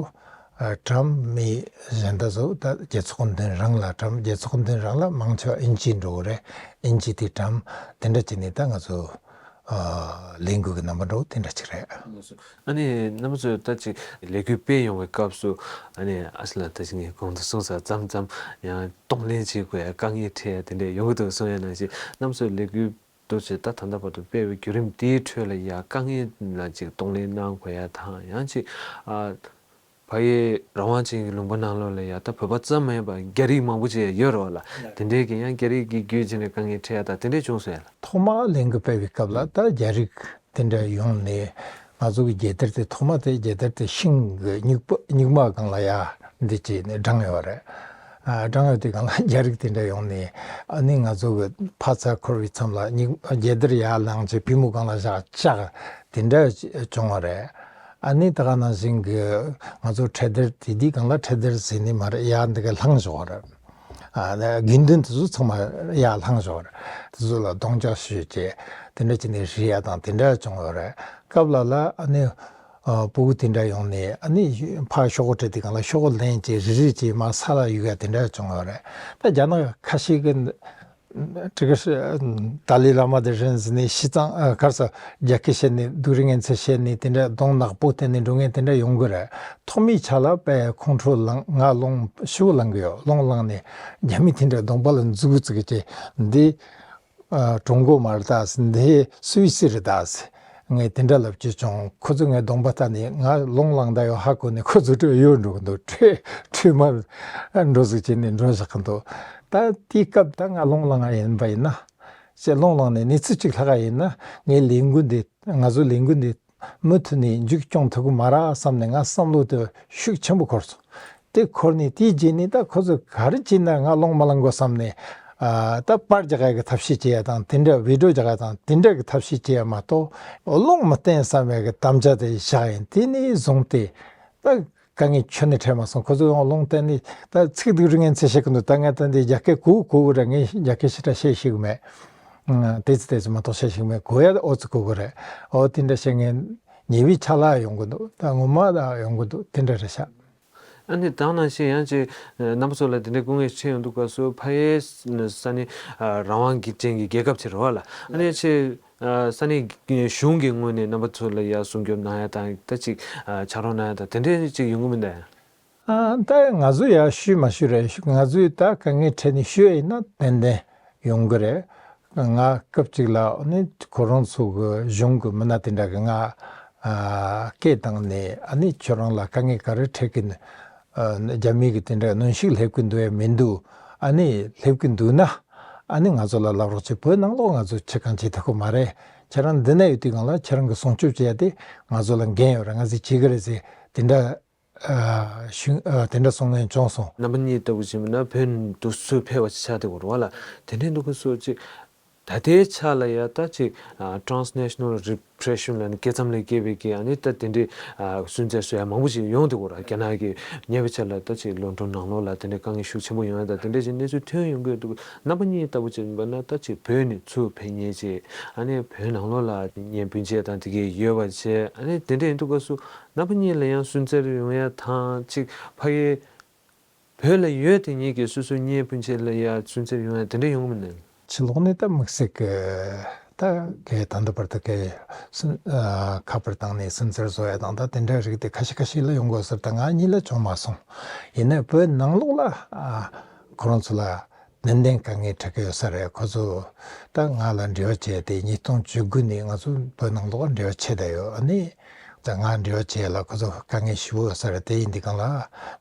ཨ་བཀྲམ། མི་གཞན་དག་ཚོ་ད་རྒྱལ་ཚོགས་མདུན་རང་ལ་བཀྲམ། རྒྱལ་ཚོགས་མདུན་རང་ལ་མང་ཆེ་བ་དབྱིན་ཇི་འགྲོ་གི་རེད། དབྱིན་ཇི་དེ་བཀྲམ། དེ་འདྲ་བྱས་ནས་ད་ང་ཚོ་ཨ་ལས་འགུལ་གྱི་རྣམ་པ་འདྲ་བོ་དེ་འདྲ་ཅིག་རེད། ཨ་ནི་རྣམ་པ་ཚོས་ད་ཅིག་ལས་འགུལ་སྤེལ་ཡོང་བའི་སྐབས་སུ་ཨ་ནི་ཨ་ཞེ་ལགས་ད་ཅིག་ངས་གོང་དུ་གསུངས་ས་ཙམ་ཙམ་ཡང་གདོང་ལེན་བྱེད་དགོས་ཡ་དཀའ་ངལ་འཕྲད་ཡ་དེ་འདྲ་ཡོང་གི་འདུག་གསུང་ཡ་ནང་བཞིན་རྣམ་པ་ཚོས་ལས་འགུལ་འདུག་ཅེས་ད་ད་ལྟ་བར་དུ་སྤེལ་བའི་བརྒྱུད་རིམ་དེའི་ཁྲོད་ལ་ཡ་དཀའ་ངལ་ལ་ཅིག་གདོང་ལེན་གནང་དགོས་ཡ་དང་ཡང་ཅིག་ཨ་བལ་ཡུལ་རང་དབང་ཅན་གྱི་ལུང་པ་ནང་ལོགས་ལ་ཡ་ད་བོད་པ་ཙམ་མ་ཡིན་པར་རྒྱ་རིགས་མང་པོ་ཅིག་ཡོད་རེད་བ་ལ། དེ་འདྲའི་གི་ཡང་རྒྱ་རིགས་ཀྱི་བརྒྱུད་བྱས་ནས་དཀའ་ངལ་འཕྲད་ཡ་ད་དེ་འདྲ་བྱུང་སོང་ཡ་ལ། ཐོག་མ་ལས་འགུལ་སྤེལ་བའི་སྐབས་ལ་ད་རྒྱ་རིགས་དེ་འདྲ་ཡོང་ནས་ང་ཚོ་གི་རྒྱལ་དར་དེ་ཐོག་མ་དེ་རྒྱལ་དར་དེ་ཤིང་གི་སྨྱུག་པ་སྨྱུག་མ་སྒང་ལ་ཡ་འདི་བྱས་ནས་བསྒྲེངས་ཡོད་རེད། ཨ་བསྒྲེངས་ཡོད་དུས་སྒང་ལ་རྒྱ་རིགས་དེ་འདྲ་ཡོང་ནས་ཨ་ནི་ང་ཚོ་གི་ཕར་ཚུར་འཁོར་བའི་མཚམས་ལ་སྨྱུག་རྒྱལ་དར་ཡར་བསླངས་བྱས་པུས་མོ་སྒང་ལ་བཞག་བཅག་དེ་འདྲ་བྱུང་བ་རེད། ཨ་ནི་ད་ག་ནང་བཞིན་གྱི་ང་ཚོ་གྲོས་བསྡུར་དེ་དུས་སྒང་ལ་གྲོས་བསྡུར་ཟེར་ནི་མ་རེད། ཡར་འདི་ག་བསླངས་བཞག་པ་རེད། ཨ་ནི་དགོས་འདུན་དེ་ཚོ་ཚང་མ་ཡར་བསླངས་བཞག་པ་རེད། དེ་ཚོ་ལ་རྡོག་རྒྱག་ཞུས་བྱས་དེ་འདྲ་བྱས་ནས་རེད་ཡ་དང་དེ་འདྲ་བྱུང་ཡོད་རེད། སྐབས་ལ་ལ་ཨ་ནི་ཨ་སྤུ་གུ་དེ་འདྲ་ཡོང་ནས་ཨ་ནི་ཕར་ཤོག་གུ་སྤྲད་དུས་སྒང་ལ་ཤོག་གུ་ལེན་བྱས་རིལ་རིལ་བྱས་མར་ས་ལ་གཡུག་ཡ་དེ་འདྲ་བྱུང་ཡོད་རེད། ད་རྒྱ་ནག་ཁ་ཤས་ཀྱི་ ཀྲི་ཀ་ཏཱ་ལའི་བླ་མ་དེ་རེད་ཟེར་ནས་ཕྱི་གཙང་གར་ས་རྒྱ་སྐད་བཤད་ནས་སྡུག་རུས་ངན་ཚད་བཤད་ནས་དེ་འདྲ་གདོང་ནག་པོ་བསྟན་ནས་འགྲོ་མཁན་དེ་འདྲ་ཡོང་གི་རེད། ཐོག་མའི་ཆ་ལ་དཔེ་ཁོང་ཁྲོ་ལངས། ང་རླུང་ཞེ་པོ་ལངས་གི་ཡོད། རླུང་ལངས་ནས་རྒྱ་མི་དེ་འདྲ་གདོང་པ་ལ་འཛུགས་བཙུགས་ཀྱི་འདི། ཀྲུང་གོ་མ་རེད་ད་ཟེར། འདི་སུད་སི་རེད་ད་ཟེར། ངས་དེ་འདྲ་ལབ་ཀྱི་བྱུང་། ཁོ་ཚོས་ངའི་གདོང་པ་ལྟ་ནས་ང་རླུང་ལངས་བསྡད་ཡོད་ཧ་གོ་ནས་ཁོ་ཚོ་ཁྲོས་གཡོལ་འགྲོ་གི་འདུག་ཁྲོས་ཁྲོས་མར་འགྲོ་ཟིག་བྱས་ནས་འགྲོ་བཞག་གི་འདུག་ད་དེའི་སྐབས་ད་ང་རླུང་ལངས་ཡིན་པ་ཡིན་ན། ཅེས་རླུང་ལངས་ནས་གནས་ཚུལ་གཅིག་ལྷག་ག་ཡིན་ན། ངའི་ལས་འགུལ་འདི། ང་ཚོའི་ལས་འགུལ་འདི་མུ་མཐུད་ནས་མཇུག་སྐྱོང་ཐུབ་ཀྱི་མ་རེད་བསམ་ནས་ང་བསམ་བློ་དེ་ཤུགས་ཆེན་པོ་འཁོར་སོང་། དེ་འཁོར་ནས་དེའི་རྗེས་ནས་ད་ཁོ་ཚོ་ག་རེ་བྱས་ན་ང་རླུང་མ་ལངས་དགོས་བསམ་ནས། ཨ། ད་པར་རྒྱག་ཡག་གི་ཐབས་ཤེས་བྱེད་ཡ་དང་དེ་འདྲ། བི་ཌི་ཡོ་རྒྱག་ཡ་དང་དེ་འདྲ་གི་ཐབས་ཤེས་བྱེད་ཡ་མ་གཏོགས། རླུང་མི་བསྟན་བསམ་ཡ་གི་དམ་བཅའ་དེ་བཞག་ཡིན། དེ་ནས་བཟུང་སྟེ་ད་དཀའ་ངལ་ཁྱོན་ནས་འཕྲད་མ་སོང་། ཁོ་ཚོས་ཡང་རླུང་བསྟན་ནས་ད་ཚིག་སྡུག་རུས་ངན་ཚད་བཤད་གི་འདུག་ད་ངས་ད་འདི་རྒྱ་སྐད་གོ་གོ་གི་རེད། ངས་རྒྱ་སྐད་ཞེ་དྲག་བཤད་ཤེས་གི་མེད། ཨ། ཏོག་ཙམ་ཏོག་ཙམ་མ་གཏོགས་བཤད་ཤེས་གི་མེད། གོ་ཡ་ཨོ་ཙི་གོ་གི་རེད། ཨོ་དེ་འདྲ་བཤད་ངས་ཉེ་བའི་ཆ་ལ་ཡོང་གི་འདུག་ད་ངོ་མ་ད་ཡོང་གི་འདུག་དེ་འདྲ་རེད་ཤག་ཨ་ནི་དེ་ནང་བཞིན་ཡང་ཅིག་རྣམ་པ་ཚོ་ལ་དེ་འདྲའི་སྐུ་ངལ་འཕྲད་ཡོང་དུས་སྐབས་སུ་ཕ་ཡུལ་ས་གནས་རང་དབང་གི་ཅན་གྱི་རྒྱལ་ཁབ་ཅིག་རེད་བ་ལ། ཨ་ནི་ཅིག་ས་གནས་གཞུང་གི་ངོས་ནས་རྣམ་པ་ཚོ་ལ་ཡ་སྲུང་སྐྱོབ་གནང་ཡ་དང་ད་ཅིག་ཕྱག་རོགས་གནང་ཡ་དང་དེ་འདྲའི་ཅིག་ཡོང་གི་མིན་ད། ཨ། ད་ང་ཚོ་ཡ་ཞུས་མ་ཞུས་རེད། ང་ཚོས་ད་དཀའ་ངལ་འཕྲད་ནས་ཞུས་ཡིན་ན་ཏན་ཏན་ཡོང་གི་རེད། ང་སྐབས་གཅིག་ལ་ནི་ཁོ་རང་ཚོ་གི་གཞུང་གི་མི་སྣ་དེ་འདྲ་གི་ང་ཨ་སྐད་བཏང་ནས། ཨ་ནི་ཁྱོད་རང་ལ་དཀའ་ངལ་ག་རེ་འཕྲད་ཀྱི་ནི། ཨ། རྒྱ་མི་གི་དེ་འདྲ་གནོན་ཤུགས་སླེབས་ཀྱི་འདུག་ཡ་མི་འདུག་ཨ་ནི་སླེབས་ཀྱི་འདུག་ན་ཨ་ནི་ང་ཚོ་ལ་ལབ་རོགས་བྱེད། བོད་ནང་ལོགས་ང་ཚོ་ཁྱེད་གང་བྱེད་ཐུབ་ཀྱི་མ་རེད། ཁྱེད་རང་འདི་ན་ཡོད་དུས་སྒང་ལ་ཁྱེད་རང་གི་སྲུང་སྐྱོབ་བྱེད་ཡ་དེ་ང་ཚོ་ལ་འགན་ཡོད་རེད། ང་ཚོས་བྱེད་ཀྱི་རེད་ཟེར་དེ་འདྲ། ཨ། ཞུ། ཨ། དེ་འདྲ་གསུང་མཁན་བྱུང་སོང་། རྣམ་པ་གཉིས་ལྟ་བུ་བྱས་པ་ན་བོད་ནས་འདུག་སེ་ཕེབས་པ་ཆགས་བསྡད་ཡོད་རེད་བ་ལ། དེ་འདྲའི་འདུག་ག་སོ་ཅིག་ད་ལྟའི་ཆ་ལ་ཡ་ད་ཅིག་ཨ། transnational repression ལབ་ནས་སྐད་མཚམས་ལ་སྐྱེས་པའི་གི་ཨ་ནི་ད་དེ་འདྲའི་ཨ། སུན་གཙེར་བཟོ་ཡ་མང་པོ་ཞིག་ཡོང་བསྡད་ཡོད་རེད། རྒྱ་ནག་གི་ཉེ་བའི་ཆར་ལ་ད་ཅིག་ལོ་ཊོན་ནང་ལོགས་ལ་དེ་འདྲའི་དཀའ་ངལ་ཤུགས་ཆེན་པོ་ཡོང་ཡ་དང་དེ་འདྲ་ཞིག་གནས་ཚུལ་ཐོན་ཡོང་གི་འདུག་རྣམ་པ་གཉིས་ལྟ་བུ་བྱས་པ་ན་ད་ཅིག་བོད་ནས་ཚུར་ཕེབས་མཁན་ཅིག་ཨ་ནི་བོད་ནང་ལོགས་ལ་གཉེན་སྤུན་མཆེད་དང་དེ་གས་ཡོད་པ་བྱས། ཨ་ནི་དེ་འདྲ་ཡིན་དུས་སྐབས་སུ་རྣམ་པ་གཉིས་ལ་ཡང་སུན་གཙེར་ཡོང་ཡ་དང་ཅིག་ཕ་གི་བོད་ལ་ཡོད་དེ་ཉིད་ཀྱི་སོ་སོའི་གཉེན་སྤུན་མཆེད་ལ་ཡ་སུན་གཙེར་ཡོང་ཡ་དེ་འདྲ་ཡོང་གི་མིན་ནམ། ཕྱི་ལོགས་ནས་ད་དམིགས་བསལ་གྱི་ད་གའི་ད་ལྟ་བར་དུ་གའི་སུན། ཨ། ཁ་པར་བཏང་ནས་སུན་གཙེར་བཟོ་ཡ་དང་ད་དེ་འདྲ་རིགས་དེ་ཁ་ཤས་ཁ་ཤས་ལ་ཡོང་གི་ཡོད་ཟེར། ད་ང་གཉིས་ལ་བྱུང་མ་སོང་། ཡིན་ནའི་བོད་ནང་ལོགས་ལ། ཨ། ཁོ་རང་ཚོ་ལ་ཏན་ཏན་དཀའ་ངལ་འཕྲད་ཀྱི་ཡོད་ས་རེད། ཁོ་ཚོ་ད་ང་ལ་འབྲེལ་བ་བྱས་ཏེ་ཉིས་སྟོང་བཅུ་དགུ་ནས་ང་ཚོ་བོད་ནང་ལོགས་འབྲེལ་བ་བྱས་བསྡད་ཡོད། ཨ་ནི་ད་ང་འབྲེལ་བ་བྱས་ལ་ཁོ་ཚོ་དཀའ་ངལ་ཞེ་པོ་ཡོད་ས་རེད། དེ་ཡིན་དུས་སྒང་ལ་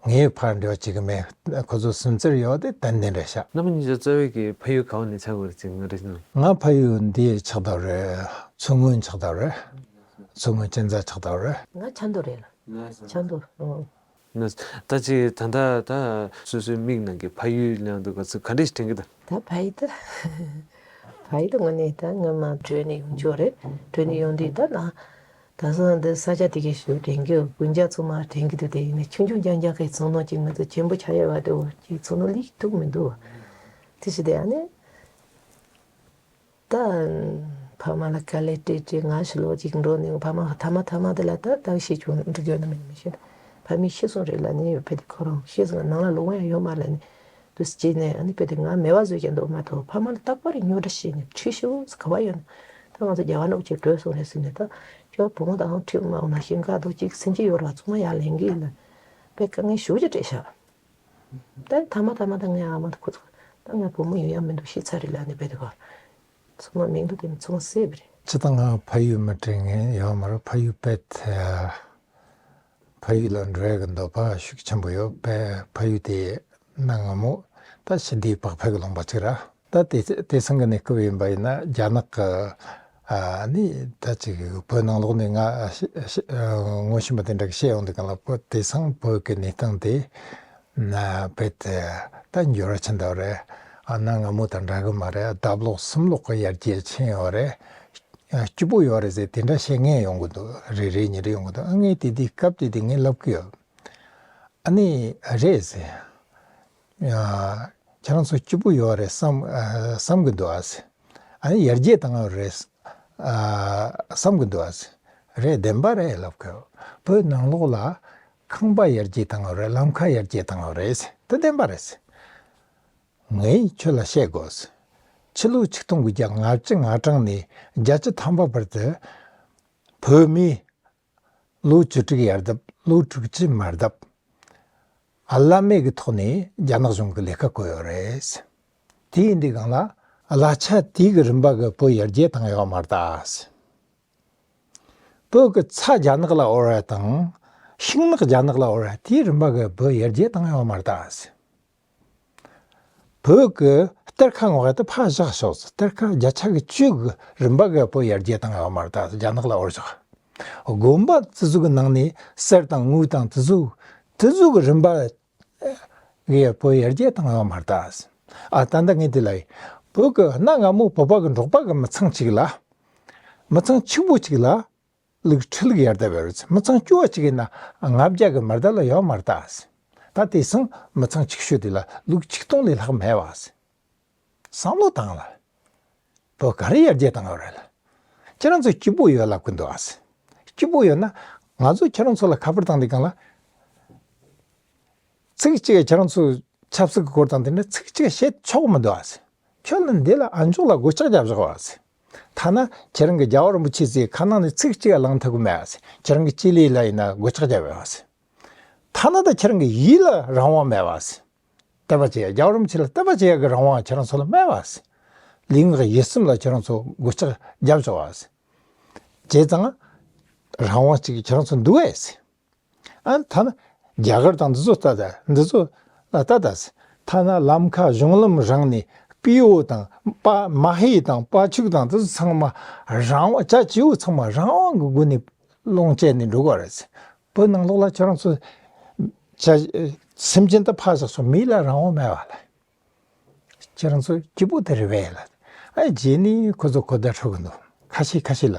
ངས་ཕར་འབྲེལ་བ་བྱེད་ཀྱི་མེད། ཁོ་ཚོ་སུན་གཙེར་ཡོད་དེ་ཏན་ཏན་རེད་ཤག་རྣམ་པ་གཉིས་ཀྱི་རྩ་བའི་གི་ཕ་ཡུལ་ག་བ་ནས་ཆགས་ཡོད་རེད་ཅེས་ང་རེ་ཞུ། ང་ཕ་ཡུལ་འདི་ཆགས་བསྡད་རེད། མཚོ་སྔོན་ཆགས་བསྡད་རེད། མཚོ་སྔོན་གཅན་ཚ་ཆགས་བསྡད་རེད། ང་ཆབ་མདོ་རེད་ལ། ཆབ་མདོ། ཨོ། ནི། ད་ཅི་ད་ལྟ་ད་སོ་སོའི་མིག་ནང་གི་ཕ་ཡུལ་ལབ་དུས་ག་ཚོད་ག་འདྲ་ཞིག་དྲན་གྱི་འདུག་ད་ཕ་ཡུལ་ད། ཕ་ཡུལ་ད་དངོས་གནས་ད་སྔོན་མ་བྲོས་ནས་ཡོང་རྒྱུ་རེད། བྲོས་ནས་ཡོང་དུས་ད་ན། ད་སང་འདི་ས་ཆ་དེ་གའི་ཞུ་དྲན་གྱི་དགུན་ཆ་ཚང་མ་དྲན་གྱི་འདུག་དེ་ཡིན་ན་ཆུང་ཆུང་རྐྱང་རྐྱང་གི་ཚོང་ནང་ཅིག་མི་ཚོ་ཆེན་པོ་ཆགས་ཡོད་པ་དེ་འོ་ཅིག་ཚོང་ནང་ལིག་ཐུག་མི་འདུག་དེ་ཞིག་དེ་ཨ་ནི། ད་ཕ་མ་ལ་དཀའ་ལས་སྤྲད་སྤྲད་ང་ཕྱི་ལོགས་ཅིག་འགྲོ་ནས་ཕ་མ་ཐ་མ་ཐ་མ་དེ་ལ་ད་ད་ཤི་བྱུང་འགྲོ་རྒྱུ་ནི་མིན་མི་ཤེས། ཕ་མས་ཤི་སོང་རེད་ལ་ནི་ཕ་དེ་ཁོ་རང་ཤི་སོང་ནང་ལ་ལོག་ཡང་ཡོད་མ་ལ་ནི་དུ་སྐྱེས་ནས་ཨ་ནི་ཕ་དེ་ང་མེད་པ་བཟོས་ཀྱང་འདུག་མ་གཏོགས་ཕ་མ་ལ་རྟག་པར་རྙོག་དྲ་བཤད་ནས་ཁྲིད་ཤི་བོ་ག་བ་ཡོད་ན་ད་ང་ཚོ་རྒྱ་གར་ནང་ཅིག་བྲོས་སོང་རེད་ཟེར་ནས་ད་ཁྱོད་བུ་མོ་དང་ཁྲིད་མ་འོང་ན་ཤི་འགག་འདུག་ཅིག་སེམས་ཅི་ཡོད་ར་ཚང་མ་ཡར་ལེན་གི་ལ་པའི་དཀའ་ངལ་ཞུ་ཅི་སྤྲད་ཤག་ད་ཐ་མ་ཐ་མ་ད་ངའི་ཨ་མ་ད་ཁོ་ཚོ་ད་ངའི་བུ་མོ་ཡོང་ཡ་མི་འདུག་ཤི་ཚར་རེད་ལབ་ནས་བས་དེ་ག་ཚང་མ་མིང་ཐོ་དེ་ཚང་མ་བསད་པ་རེད། སྤྱིར་བཏང་ང་ཕ་ཡུལ་མི་དྲན་མཁན་ཡོད་མ་རེད། ཕ་ཡུལ་བས་ཕ་ཡུལ་ལ་འགྲོ་ཡ་གི་འདོད་པ་ཤུགས་ཆེན་པོ་ཡོད་པས་ཕ་ཡུལ་དེ་གནའ་སྔ་མོ་ད་ཞི་བདེའི་བག་ཕེབས་ཀྱི་ལུང་པ་ཅིག་རེད། ད་དེ་དེང་སང་གི་གནས་སྐབས་ཡིན་པ་ཡིན་ན་རྒྱ་ནག་གི་ཨ་ནི་ད་ཅིག་བོད་ནང་ལོགས་ནས་ང་ཤི་ཤི་ངོ་ཤེས་པ་དེ་འདྲ་གི་བཤད་ཡོང་དུས་སྒང་ལ་བོད་དེང་སང་བོད་ཀྱི་གནས་སྟངས་དེ་ན་བེད་ད་འགྱུར་བ་ཕྱིན་འདུག་རེད། ཨ་གནའ་སྔ་མོ་དང་འདྲ་གི་མ་རེད། ལྡབ་ལོག་གསུམ་ལོག་གི་ཡར་རྒྱས་ཕྱིན་ཡོད་རེད། སྐྱིད་པོ་ཡོད་རེད་ཟེར་དེ་འདྲ་བཤད་མཁན་ཡོང་གི་འདུག་རེ་རེ་གཉིས་རེ་ཡོང་གི་འདུག་ཨ་ངས་དེ་དུས་སྐབས་དེ་དུས་ངས་ལབ་གི་ཡོད། ཨ་ནི་རེད་ཟེར། ཡ། ཁྱེད་རང་ཚོ་སྐྱིད་པོ་ཡོད་རེད་བསམ་ཨ་བསམ་གི་འདུག་ཨ་ཟེར། ཨ་ནི་ཡར་རྒྱས་བཏང་ཡོད་རེད་ཨ་བསམ་གི་འདུག་ཨ་ཟེར། རེད་བདེན་པ་རེད་ལབ་གི་ཡོད། བོད་ནང་ལོགས་ལ་ཁང་པ་ཡར་རྒྱས་བཏང་ཡོད་རེད། ལམ་ཁ་ཡར་རྒྱས་བཏང་ཡོད་རེད་ཟེར། དེ་བདེན་པ་རེད་ཟེར། ངས་ཁྱོད་ལ་བཤད་དགོས་ཟེར། ཕྱི་ལོ་ཆིག་སྟོང་དགུ་བརྒྱ་ལྔ་བཅུ་ང་གྲངས་ནས་བརྒྱད་ཅུ་ཐམ་པ་བར་དུ་བོད་མིས་ལོ་བཅུ་དྲུག་ཡར་བསྡད། ལོ་དྲུག་ཅུ་མར་བསྡད། བླ་མེད་ཀྱི་ཐོག་ནས་རྒྱ་ནག་གཞུང་གི་ལས་ཀ་བསྐོས་ཡོད་རེད། དེ་ཡིན་དུས་སྒང་ལ་གླ་ཆ་དེ་གི་རིམ་པ་གི་བོད་ཡར་རྒྱས་བཏང་ཡོད་མ་རེད་ད། བོད་ཀྱི་ཚྭ་རྒྱ་ནག་ལ་དབོར་བ་དང་། ཤིང་ནགས་རྒྱ་ནག་ལ་དབོར་བ་དེའི་རིམ་པ་གི་བོད་ཡར་རྒྱས་བཏང་ཡོད་མ་རེད་ད། བོད་ཀྱི་གཏེར་ཁ་སྔོག་ཡ་དེ་ཕར་བཞག་ཤོག་ཟེར། གཏེར་ཁ་བརྒྱ་ཆ་གི་བཅུ་གི་རིམ་པ་གི་བོད་ཡར་རྒྱས་བཏང་ཡོད་མ་རེད་ད། རྒྱ་ནག་ལ་དབོར་བཞག། དགོན་པ་དེ་ཚོ་གི་ནང་ནས་གསེར་དང་དངུལ་དང་དེ་ཚོ་དེ་ཚོ་གི་རིམ་པ་གི་བོད་ཡར་རྒྱས་བཏང་ཡོད་མ་རེད་ད། ཨ་ད་ལྟ་ངས་དེ་ལ་བོད་ཀྱི་གནའ་སྔ་མོ་བོད་པ་གི་འབྲོག་པ་གི་མི་ཚང་གཅིག་ལ། མི་ཚང་གཅིག་པོ་གཅིག་ལ་ལུག་ཁྲི་ལུག་ཡར་བསྡད་པ་རེད། མི་ཚང་བཅུ་བ་གཅིག་ཡིན་ན་ལྔ་བརྒྱ་གི་མར་བསྡད་ལ་ཡོད་མ་རེད་ད། ད་དེང་སང་མི་ཚང་གཅིག་ཤོས་དེ་ལ་ལུག་ཆིག་སྟོང་ལས་ལྷག་མེད་པ། བསམ་བློ་བཏང་ལ། བོད་ག་རེ་ཡར་རྒྱས་བཏང་ཡོད་རེད་ལ། ཁྱེད་རང་ཚོ་སྐྱིད་པོ་ཡོད་ལབ་གི་འདུག་ཨ། སྐྱིད་པོ་ཡོད་ན་ང་ཚོ་ཁྱེད་རང་ཚོ་ལ་ཁ་པར་བཏང་དུས་སྒང་ལ། ཚིག་གཅིག་ཁྱེད་རང་ཚོ་ཆབ་སྲིད་ཀྱི་སྐོར་དང་དེ་འདྲ་ཚིག་གཅིག་བཤད་ཆོག་མི་འདུག་ཨ། ཁྱོད་ལ་འདི་ལ་ཨ་མཆོག་ལ་སྒོ་ལྕགས་བརྒྱབ་བཞག་པ། ཐ་ན་ཁྱེད་རང་གི་རྒྱལ་བ་རིན་པོ་ཆེ་ཟེར་ཁ་ནང་ནས་ཚིག་གཅིག་ལ་ལངས་ཐུབ་ཀྱི་མེད་པ། ཁྱེད་རང་གི་སྤྱི་ལས་ལ་ཡིན་ན་སྒོ་ལྕགས་བརྒྱབ་ཡོད་པ། ཐ་ན་ད་ཁྱེད་རང་གི་ཡིད་ལ་རང་དབང་མེད་པ། བསྟན་པ་བྱེད་ཡ། རྒྱལ་བ་རིན་པོ་ཆེ་ལ་བསྟན་པ་བྱེད་ཡ་གི་རང་དབང་ཁྱེད་རང་ཚོ་ལ་མེད་པ། ལུས་ངག་ཡིད་གསུམ་ལ་ཁྱེད་རང་ཚོ་སྒོ་ལྕགས་བརྒྱབ་བཞག་པ། བྱས་ཙང་རང་དབང་གཅིག་ཁྱེད་རང་ཚོ་འདུག་གས། ཨ་ཐ་ན་རྒྱ་གར་དང་འདི་ཚོ་ལྟ་ད། འདི་ཚོ་ལ་ལྟ་ད། ཐ་ན་ལམ་ཁ་གཞུང་ལམ་རང་ནས་སྤྲེའུ་དང་། པ་མ་ཧེ་དང་པ་ཕྱུགས་དང་འདི་ཚོ་ཚང་མ་རང་དབང་། བྱ་བྱིའུ་ཚང་མ་རང་དབང་གི་སྒོ་ནས་སློང་བྱས་ནས་འགྲོ་གི་རེད། བོད་ནང་ལོགས་ལ་ཁྱེད་རང་ཚོ་བྱ་སེམས་ཅན་དེ་ཕར་བཞག་སོང་། མི་ལ་རང་དབང་མེད་པ་ལ། ཁྱེད་རང་ཚོ་སྐྱིད་པོ་དེ་རེད་པས་ལ། ཨ་རྗེས་ནས་ཁོ་ཚོ་གོ་བརྡ་འཕྲོད་གི་འདུག་ཁ་ཤས་ཁ་ཤས་ལ།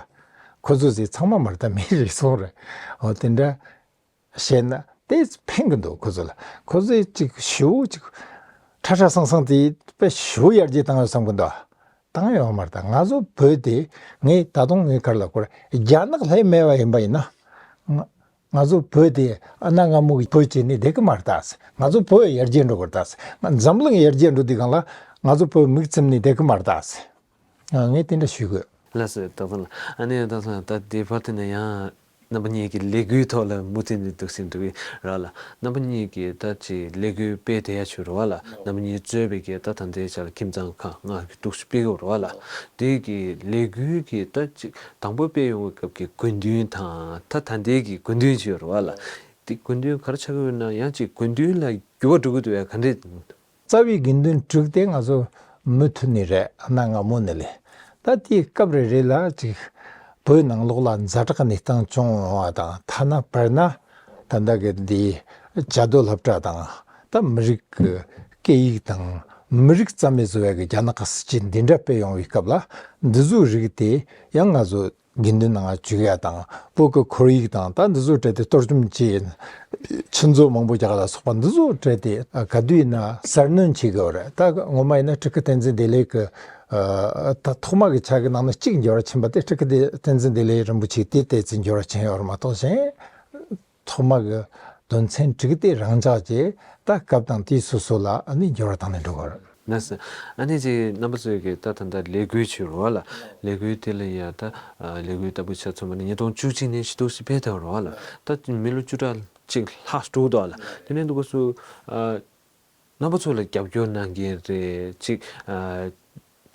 ཁོ་ཚོ་ཟེར་ཚང་མ་མ་རེད་ད། མི་རེ་ཟུང་རེད། འོ་དེ་འདྲ་བཤད་ན་དེ་ཕན་གི་འདུག་ཁོ་ཚོ་ལ། ཁོ་ཚོས་ཅིག་ཞེ་པོ་ཅིག་ཁྲ་ཁྲ་སང་སང་དེ་དཔེ་ཞེ་པོ་ཡར་རྒྱས་བཏང་ཡོད་བསམ་གི་འདུག་བཏང་ཡོད་མ་རེད་ད། ང་ཚོ་བོད་དེ་ངས་ད་དུང་ངས་ག་རེ་ལབ་དགོས་རེད། རྒྱ་ནག་ལྷད་མེད་པ་ཡིན་པ་ཡིན་ན། ང་ང་ཚོ་བོད་དེ་གནའ་སྔ་མོ་གི་བོད་བྱས་ནས་བསྡད་གི་མ་རེད་ད། ང་ཚོ་བོད་ཡར་རྒྱས་འགྲོ་གི་རེད་ད། འཛམ་གླིང་ཡར་རྒྱས་འགྲོ་དུས་སྒང་ལ་ང་ཚོ་བོད་མིག་བཙུམ་ནས་བསྡད་གི་མ་རེད་ད། ངས་དེ་འདྲ་ཞུ་དགོས། ལགས་སོ། ད་ཚང་ལ་ཨ་ནི་ད་ཚང་ད་དེ་བར་དུ་ནས་ཡང་རྣམ་པ་གཉིས་ཀྱི་ལས་འགུལ་ཐོག་ལ་མུ་མཐུད་ནས་འདུག་སེ་འགྲོ་གི་རེད་ལ། རྣམ་པ་གཉིས་ཀྱིས་ད་ཅིག་ལས་འགུལ་སྤེལ་བསྡད་ཡ་ཆོས་རེད་བ་ལ། རྣམ་པ་གཉིས་གཙོས་པའི་གི་ད་ད་ལྟའི་ཆ་ལ་ཁྱིམ་ཚང་ཁག་ལྔ་གི་འདུག་སེ་སྤེལ་གི་རེད་བ་ལ། དེ་གི་ལས་འགུལ་གི་ད་ཅིག་དང་པོ་སྤེལ་ཡོང་བའི་སྐབས་ཀྱི་དགོས་འདུན་དང་ད་ད་ལྟའི་གི་དགོས་འདུན་ཅིག་ཡོད་རེད་བ་ལ། དེ་དགོས་འདུན་ག་རེ་ཆགས་ཀྱི་ཡོད་ན། ཡང་ཅིག་དགོས་འདུན་ལ་འགྱུར་བ་འགྲོ་གི་འདུག་ཡ་ག་འདྲས། རྩ་བའི་དགོས་འདུན་དྲུག་དེ་ང་ཚོ་མུ་མཐུད་ནས་རེད། གནའ་སྔ་མོ་ནས་ལས། ད་དེའི་སྐབས་རེ་རེ་ལ་ཅིག་བོད་ནང་ལོགས་ལ་ཛ་དྲག་གནས་སྟངས་བྱུང་ཡོང་བ་དང་། ཐ་ན་དཔེར་ན་ད་ལྟ་གི་འདི་བྱ་རྡོ་སློབ་གྲྭ་དང་། ད་མི་རིགས་ཀྱི་སྐད་ཡིག་དང་མི་རིགས་རྩ་མེད་བཟོ་བའི་གི་རྒྱ་ནག་གི་སྲིད་བྱུས་འདི་འདྲ་སྤེལ་ཡོང་བའི་སྐབས་ལ། འདི་ཚོའི་རིགས་དེ་ཡང་ང་ཚོ་དགེ་འདུན་ནང་བཅུག་ཡ་དང་། བོད་ཀྱི་ཁོར་ཡུག་དང་ད་འདི་ཚོ་སྤྲད་དེ་གཏོར་བཅོམ་བྱས། ཆུ་མཛོད་མང་པོ་རྒྱག་ལ་སོགས་པ་འདི་ཚོ་སྤྲད་དེ་ག་དུས་ཡིན་ན་གསར་སྣོན་བྱེད་དགོས་རེད། ད་ངོ་མ་ཡིན་ན་སྤྲུལ་སྐུ་བསྟན་འཛིན་བདེ་ལེགས་ཀྱི་ད་ཐོག་མ་གི་ཆ་གི་ནང་ནས་གཅིག་འགྱུར་བ་ཕྱིན་པ་དེ། སྤྲུལ་སྐུ་བསྟན་འཛིན་བདེ་ལེགས་རིན་པོ་ཆེ་དེ་ཏོག་ཙམ་འགྱུར་བ་ཕྱིན་ཡོད་རེད་མ་གཏོགས། གཞན་ཐོག་མ་གི་དོན་ཚན་དྲུག་དེ་རང་འཇགས་ཀྱིས་ད་སྐབས་དང་དུས་སོ་སོ་ལ་ཨ་ནི་འགྱུར་བ་བཏང་ནས་འགྲོ་དགོས་རེད། ལགས་སོ། ཨ་ནི་ཅིག་རྣམ་པ་ཚོས་ཀྱི་ད་ད་ལྟ་ལས་འགུལ་བྱེད་རོགས་ལ། ལས་འགུལ་དེ་ལ་ཡ་ད་ལས་འགུལ་ལྟ་བུ་ཆ་ཚང་མ་ནི་ཉིས་སྟོང་བཅུ་གཅིག་ནས་ཞེ་པོ་ཅིག་སྤེལ་ཐུབ་རོགས་ལ། ད་མི་ལོ་བཅུ་ཕྲག་གཅིག་ལྷག་འགྲོ་འདུག་ལ། དེ་ནས་འདུག་ག་སུ་རྣམ་པ་ཚོ་ལ་རྒྱབ་སྐྱོར་གནང་མཁན་རེད་ཅིག་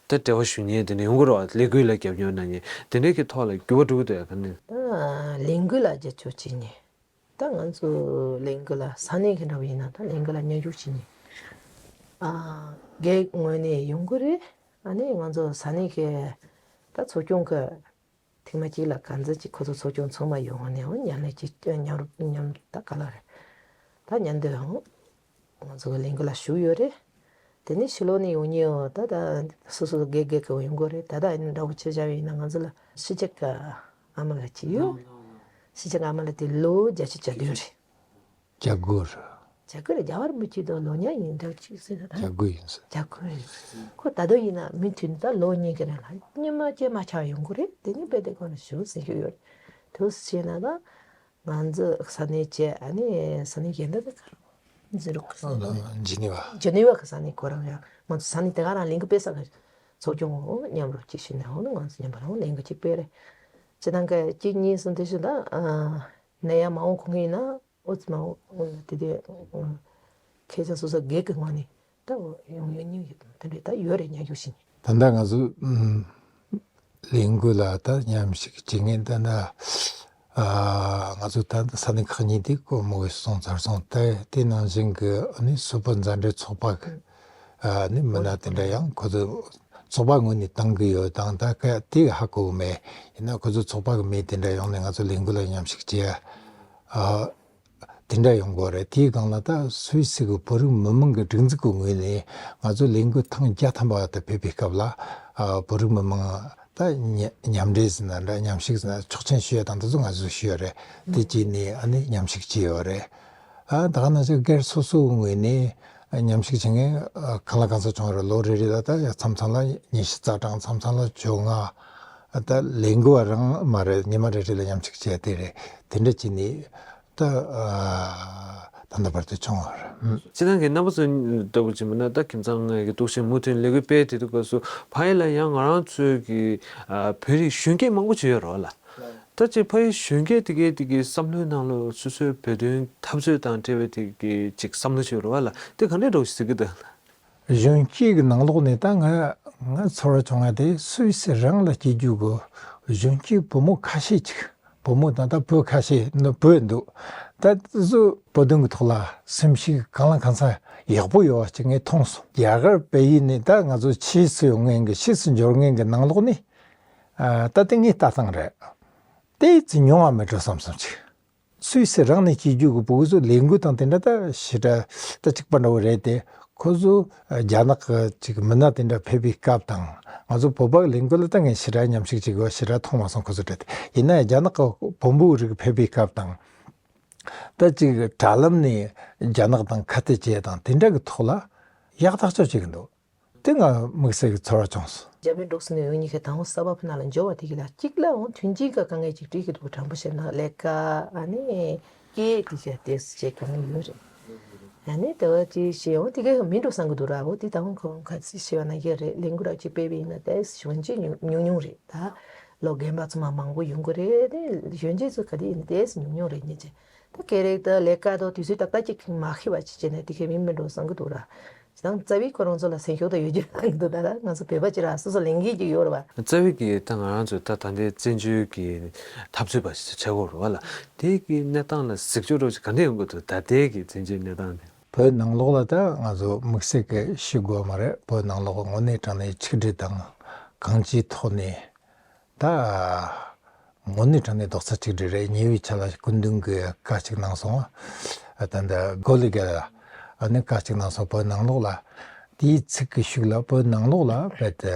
ད་འབྲེལ་བ་ཞུ་མཁན་དེ་འདྲ་ཡོང་གི་རེད་བ། ལས་འགུལ་ལ་རྒྱབ་སྐྱོར་གནང་མཁན་དེ་འདྲའི་གི་ཐོག་ལ་འགྱུར་བ་འགྲོ་གི་འདུག་ཡ་ག་ནས། ད་ལས་འགུལ་ལ་རྒྱབ་སྐྱོར་བྱེད་མཁན། ད་ང་ཚོ་ལས་འགུལ་ལ་ས་གནས་ཀྱི་འདྲ་བོ་ཡིན་ན་ད་ལས་འགུལ་ལ་མཉམ་ཞུགས་བྱེད་མཁན། ཨ་སྒེར་ངོས་ནས་ཡོང་གི་རེད། ཨ་ནི་ང་ཚོ་ས་གནས་ཀྱི་ད་ཚོགས་ཆུང་གི་ཐེངས་མ་གཅིག་ལ་ག་ཚོད་ཅིག་ཁོ་ཚོ་ཚོགས་ཆུང་ཚང་མ་ཡོང་ནས་འོ་མཉམ་ལས་ཅིག་མཉམ་རུབ་མཉམ་ད་ག་ལ་རེད། ད་མཉམ་དུ་ཡང་ང་ཚོ་གི་ལས་འགུལ་ལ་ཞུགས་ཡོད་རེད། དེ་ནས་ཕྱི་ལོགས་ནས་ཡོང་མཁན་ཡང་ད་ད་སོ་སོ་སྒེར་སྒེར་གྱི་ཡོང་གི་རེད། ད་ད་ཡིན་འདྲ་བོ་ཆ་བཞག་ཡིན་ན་ང་ཚོ་ལ་སྤྱི་ཁྱབ་ཀྱི་ཨ་མ་ལགས་ཅིག་ཡོད། སྤྱི་ཁྱབ་ཀྱི་ཨ་མ་ལགས་དེ་ལོ་བརྒྱད་ཅུ་གྱ་བདུན་རེད། གྱ་དགུ་རེད། གྱ་དགུ་རེད། རྒྱལ་བ་རིན་པོ་ཆེ་དང་ལོ་ཉག་ཡིན་འདྲ་ཅིག་ཟེར་ད། གྱ་དགུ་ཡིན་ཟེར། གྱ་དགུ་རེད། ཁོ་ད་དུང་ཡིན་ན་མུ་མཐུད་ནས་ད་ལོ་གཉིས་ཀྱི་རིང་ལ་སྔོན་མ་སྐྱེས་མ་ཆགས་ཡོང་གི་རེད། དེ་ནས་དཔེ་དེ་ཁོ་ན་ཞུ་ཟེར་ཞུ་ཡོད་རེད། དུ་བྱས་ན་ད། ང་ཚོ་ས་གནས་བཅས་ཨ་ནི་ས་གནས་གཞན་དག་ཏུ་ག་རེ་ཟེར་རོགས། ཨ་ལ་ཇི་ནི་ཝ། ཇི་ནི་ཝ་གི་ས་གནས་ཁོ་རང་ཡང་ང་ཚོ་ས་གནས་དེ་ག་རང་ལས་འགུལ་སྤེལ་ས་གི་ གཙོ་སྐྱོང་འོ་མཉམ་རུབ་ཅིག་བྱས་ནས་འོ་ན་ང་ཚོ་མཉམ་པ་ལ་འོ་ལས་འགུལ་ཅིག་སྤེལ་རེད། སྤྱིར་བཏང་གི་གཅིག་གཉིས་གསུམ་དེ་བཞིན་ད་ནད་ཡམས་མ་འོངས་གོང་ཡིན་ན་འོ་ཙི་མ་འོ་དེ་དེ་ཁེ་བཟང་སོ་སོ་སྒེར་གྱི་ངོས་ནས་ད་འོ་ཡོང་ཡོད་ཉིན་ཡོད་དེ་འདྲ་ད་ཡོད་རེད། ཉག་གཞུག་ཕྱིན། ད་ལྟ་ང་ཚོ་ལས་འགུལ་ལ་ད་མཉམ་ཞུགས་བྱེད་མཁན་ད་ལྟ་ཨ་ང་ཚོ་ད་ལྟ་ས་གནས་ཁག་གཉིས་དེ་སྒོ་མོ་གི་སོང་ཚར་སོང་། ད་དེ་ནང་བཞིན་གྱི་ཨ་ནི་སུད་བོད་མཛའ་འབྲེལ་ཚོགས་པ་གི་ཨ་ནི་མི་སྣ་དེ་འདྲ་ཡང་ཁོ་ཚོ་ཚོགས་པ་ངོས་ནས་བཏང་གི་ཡོད་དང་། ད་ག་དེ་ཧ་གོ་གི་མེད། ཡིན་ན་ཁོ་ཚོ་ཚོགས་པ་གི་མི་དེ་འདྲ་ཡོང་ནས་ང་ཚོ་ལས་འགུལ་ལ་མཉམ་ཞུགས་བྱེད་ཨ། དེ་འདྲ་ཡོང་གི་རེད། དེའི་སྒང་ལ་ད་སུད་སི་གི་བོད་རིགས་མི་མང་གི་སྒྲིག་འཛུགས་ཀྱི་ངོས་ནས་ང་ཚོ་ལས་འགུལ་ཐེངས་བརྒྱ་ཐམ་པ་དེ་ཕེབས་པའི་སྐབས་ལ་ཨ་བོད་རིགས་མི་མང་ད་མཉམ་འབྲེལ་ཟེར་ན་འདྲ། མཉམ་ཞུགས་ཟེར་ན་ཆོག་མཆན་ཞུ་ཡ་དང་དེ་ཚོ་ང་ཚོས་ཞུས་ཡོད་རེད། དེ་བྱས་ནས་ཨ་ནི་མཉམ་ཞུགས་བྱས་ཡོད་རེད། ཨ་ད་ག་ནང་བཞིན་སྒེར་སོ་སོའི་ངོས་ནས་མཉམ་ཞུགས་བྱེད་མཁན་གང་ལ་གང་འཚམ་བྱུང་རེད། ལོ་རེ་རེ་ལ་ད་མཚམས་མཚམས་ལ་ཉི་ཤུ་རྩ་གྲངས། མཚམས་མཚམས་ལ་བཅོ་ལྔ། ད་ལས་འགུལ་བ་རང་མ་རེད། ཉི་མ་རེ་རེ་ལ་མཉམ་ཞུགས་བྱས་དེ་རེད། དེ་འདྲ་བྱས་ནས་ད་ད་ལྟ་བར་དུ་བྱུང་བ་རེད། སྤྱིར་བཏང་གི་རྣམ་པ་ཚོ་ལྟ་བུ་བྱས་པ་ན་ད་ཁྱིམ་ཚང་ལྔ་གི་འདུག་སེ་མུ་མཐུད་ལས་འགུལ་སྤེལ་དེ་དུས་སྐབས་སུ་ཕ་ཡུལ་ལ་ཡང་ང་རང་ཚོའི་གི་བོད་རིགས་གཞོན་སྐྱེས་མང་པོ་ཅིག་ཡོད་རེད་བ་ལ། ད་ཅིག་ཕ་ཡུལ་གཞོན་སྐྱེས་དེ་གའི་དེ་གའི་བསམ་བློའི་ནང་ལ་སོ་སོའི་བོད་དོན་འཐབ་རྩོད་དང་འབྲེལ་བའི་དེ་གའི་ཅིག་བསམ་བློ་ཅིག་ཡོད་རེད་བ་ལ། དེ་ག་འདྲས་འདྲ་བོ་ཞིག་གཟིགས་ཀྱི་འདུག་གཞོན་སྐྱེས་ཀྱི་ནང་ལོགས་ནས་ད་ང་ང་ཚོར་བྱུང་བ་དེ་སུད་སི་རང་ལ་སྐྱེས་རྒྱུ་གི་གཞོན་སྐྱེས་བུ་མོ་ཁ་ཤས་ཅིག་བུ་མོ་དང་ད་བུ་ཁ་ཤས་ནི་བུ་འདུག་ད་དེ་ཚོ་བོད་དོན་གྱི་ཐོག་ལ་སེམས་ཤུགས་གང་ལ་གང་འཚམ་ཡག་པོ་ཡོད་པ་ཅིག་ངས་མཐོང་སོང་། རྒྱ་གར་བལ་ཡུལ་ནས་ད་ང་ཚོ་ཕྱིས་སུ་ཡོང་མཁན་གྱི་ཕྱིས་སུ་འབྱོར་མཁན་གྱི་ནང་ལོགས་ནས་ཨ་ད་དེ་ངའི་ལྟ་སྟངས་རེད། དེ་ཙི་ཉུང་བ་མེད་འགྲོ་བསམ་སོང་ཅིག་སུད་སི་རང་ནས་སྐྱེས་རྒྱུ་གི་བུ་ཚོ་ལས་འགུལ་དང་དེ་འདྲ་ད་ཞེ་དྲག་ད་གཅིག་པ་འདྲ་བོ་རེད་དེ། ཁོ་ཚོ་རྒྱ་ནག་གི་ཅིག་མི་སྣ་དེ་འདྲ་ཕེབས་པའི་སྐབས་དང་། ང་ཚོ་བོད་པ་གི་ལས་འགུལ་ལ་ད་ངས་ཞེ་དྲག་མཉམ་ཞུགས་བྱེད་དགོས་ཞེ་དྲག་མཐོང་མ་སོང་ཁོ་ཚོ་འདྲ་དེ། ཡིན་ན་ཡང་རྒྱ་ནག་གི་བོན་པོ་རིགས་ཕེབས་པའི་སྐབས་དང་། ད་ཅིག་དྲ་ལམ་ནས་རྒྱ་ནག་དང་ཁ་གཏད་བྱས་དང་དེ་འདྲ་གི་ཐོག་ལ་ཡག་ཐག་ཆོད་བྱེད་ཀྱི་འདུག་དེ་ང་དམིགས་བསལ་གྱི་ཚོར་བ་བྱུང་སོང་། རྒྱ་མི་འབྲོག་སུ་ནས་འོང་མཁན་གྱི་དང་པོ་ས་བབ་ནང་ལ་འབྱོར་བ་དེ་གི་ལ་གཅིག་ལ་འོང་མཐུན་རྐྱེན་གྱི་དཀའ་ངལ་ཅིག་འཕྲད་ཀྱི་འདུག་དྲང་པོ་བཤད་ན་ལས་ཀ་ཨ་ནི་སྐད་དེ་ག་ཏོག་ཙམ་དཀའ་ངལ་ཡོད་རེད། ཨ་ནི་དེ་བ་ཅིག་བཤད་འོང་དེ་ག་མིན་འགྲོ་བསམ་གྱི་འདུག་ར། འོ་དེ་དང་ཁོང་ག་ཚོད་བཤད་པ་ན་ཡག་རེད། ལས་འགུལ་ར་ཅིག་སྤེལ་བ་ཡིན་ན་ཏོག་ཙམ་གཞོན་སྐྱེས་ཉུང་ཉུང་རེད་ད། ལོ་རྒན་པ་ཚང་མ་མང་པོ་ཡོང་གི་རེད་དེ། གཞོན་སྐྱེས་ཚོ་ག་དེ་ཡིན་ན་ཏོག་ཙམ་ཉུང་ཉུང་རེད་སྙམ་བྱས། ད་སྐད་རིགས་དང་ལས་ཀ་དང་དུས་ཚོད་ཏག་ཏག་ཅིག་མ་ཤེས་པ་ཅིག་བྱས་ནས་དེ་ག་མིན་མིན་འགྲོ་བསམ་གྱི་འདུག་ར། ད་རྩ་བའི་ཁོ་རང་ཚོ་ལ་སེམས་ཤུགས་དང་ཡོད་རྒྱུ་ལ་འདུག་ད་ལ་ང་ཚོ་བོད་པ་ཅིག་ར་སོ་སོ་ལས་འགན་ཅིག་ཡོད་རེད་བ། རྩ་བའི་གི་ད་ང་རང་ཚོ་ད་ད་ལྟའི་བཙན་བྱོལ་གི་འཐབ་རྩོད་པ་ཞིག་ཆགས་ཀྱི་ཡོད་རེད་བ་ལ། དེ་གི་གནས་སྟངས་ལ་གཟིགས་ཕྱོགས་འདྲ་བོ་ཅིག་ག་འདྲ་ཡོང་གི་འདུག་ད་ལྟའི་གི་བཙན་བྱོལ་གནས་སྟངས་དེ། བོད་ནང་ལོགས་ལ་ད་ང་ཚོ་དམིགས་བསལ་གི་ཤེས་དགོས་མ་རེད། བོད་ནང་ལོགས་དངོས་གནས་དྲང་གནས་ཆིག་སྒྲིལ་དང་གང་ཅིའི་ཐོག་ནས། ད་དངོས་གནས་དྲང་གནས་རྡོག་རྩ་གཅིག་སྒྲིལ་རེད། ཉེ་བའི་ཆར་ལ་སྐུ་མདུན་གྱིས་བཀའ་གཅིག་གནང་སོང་། ད་ལྟ་སྒོ་ལི་ག་ལ་ཨ་ནི་བཀའ་གཅིག་གནང་སོང་། བོད་ནང་ལོགས་ལ་དེའི་ཚིག་གི་ཤུགས་ལ་བོད་ནང་ལོགས་ལ་རྦད་དེ་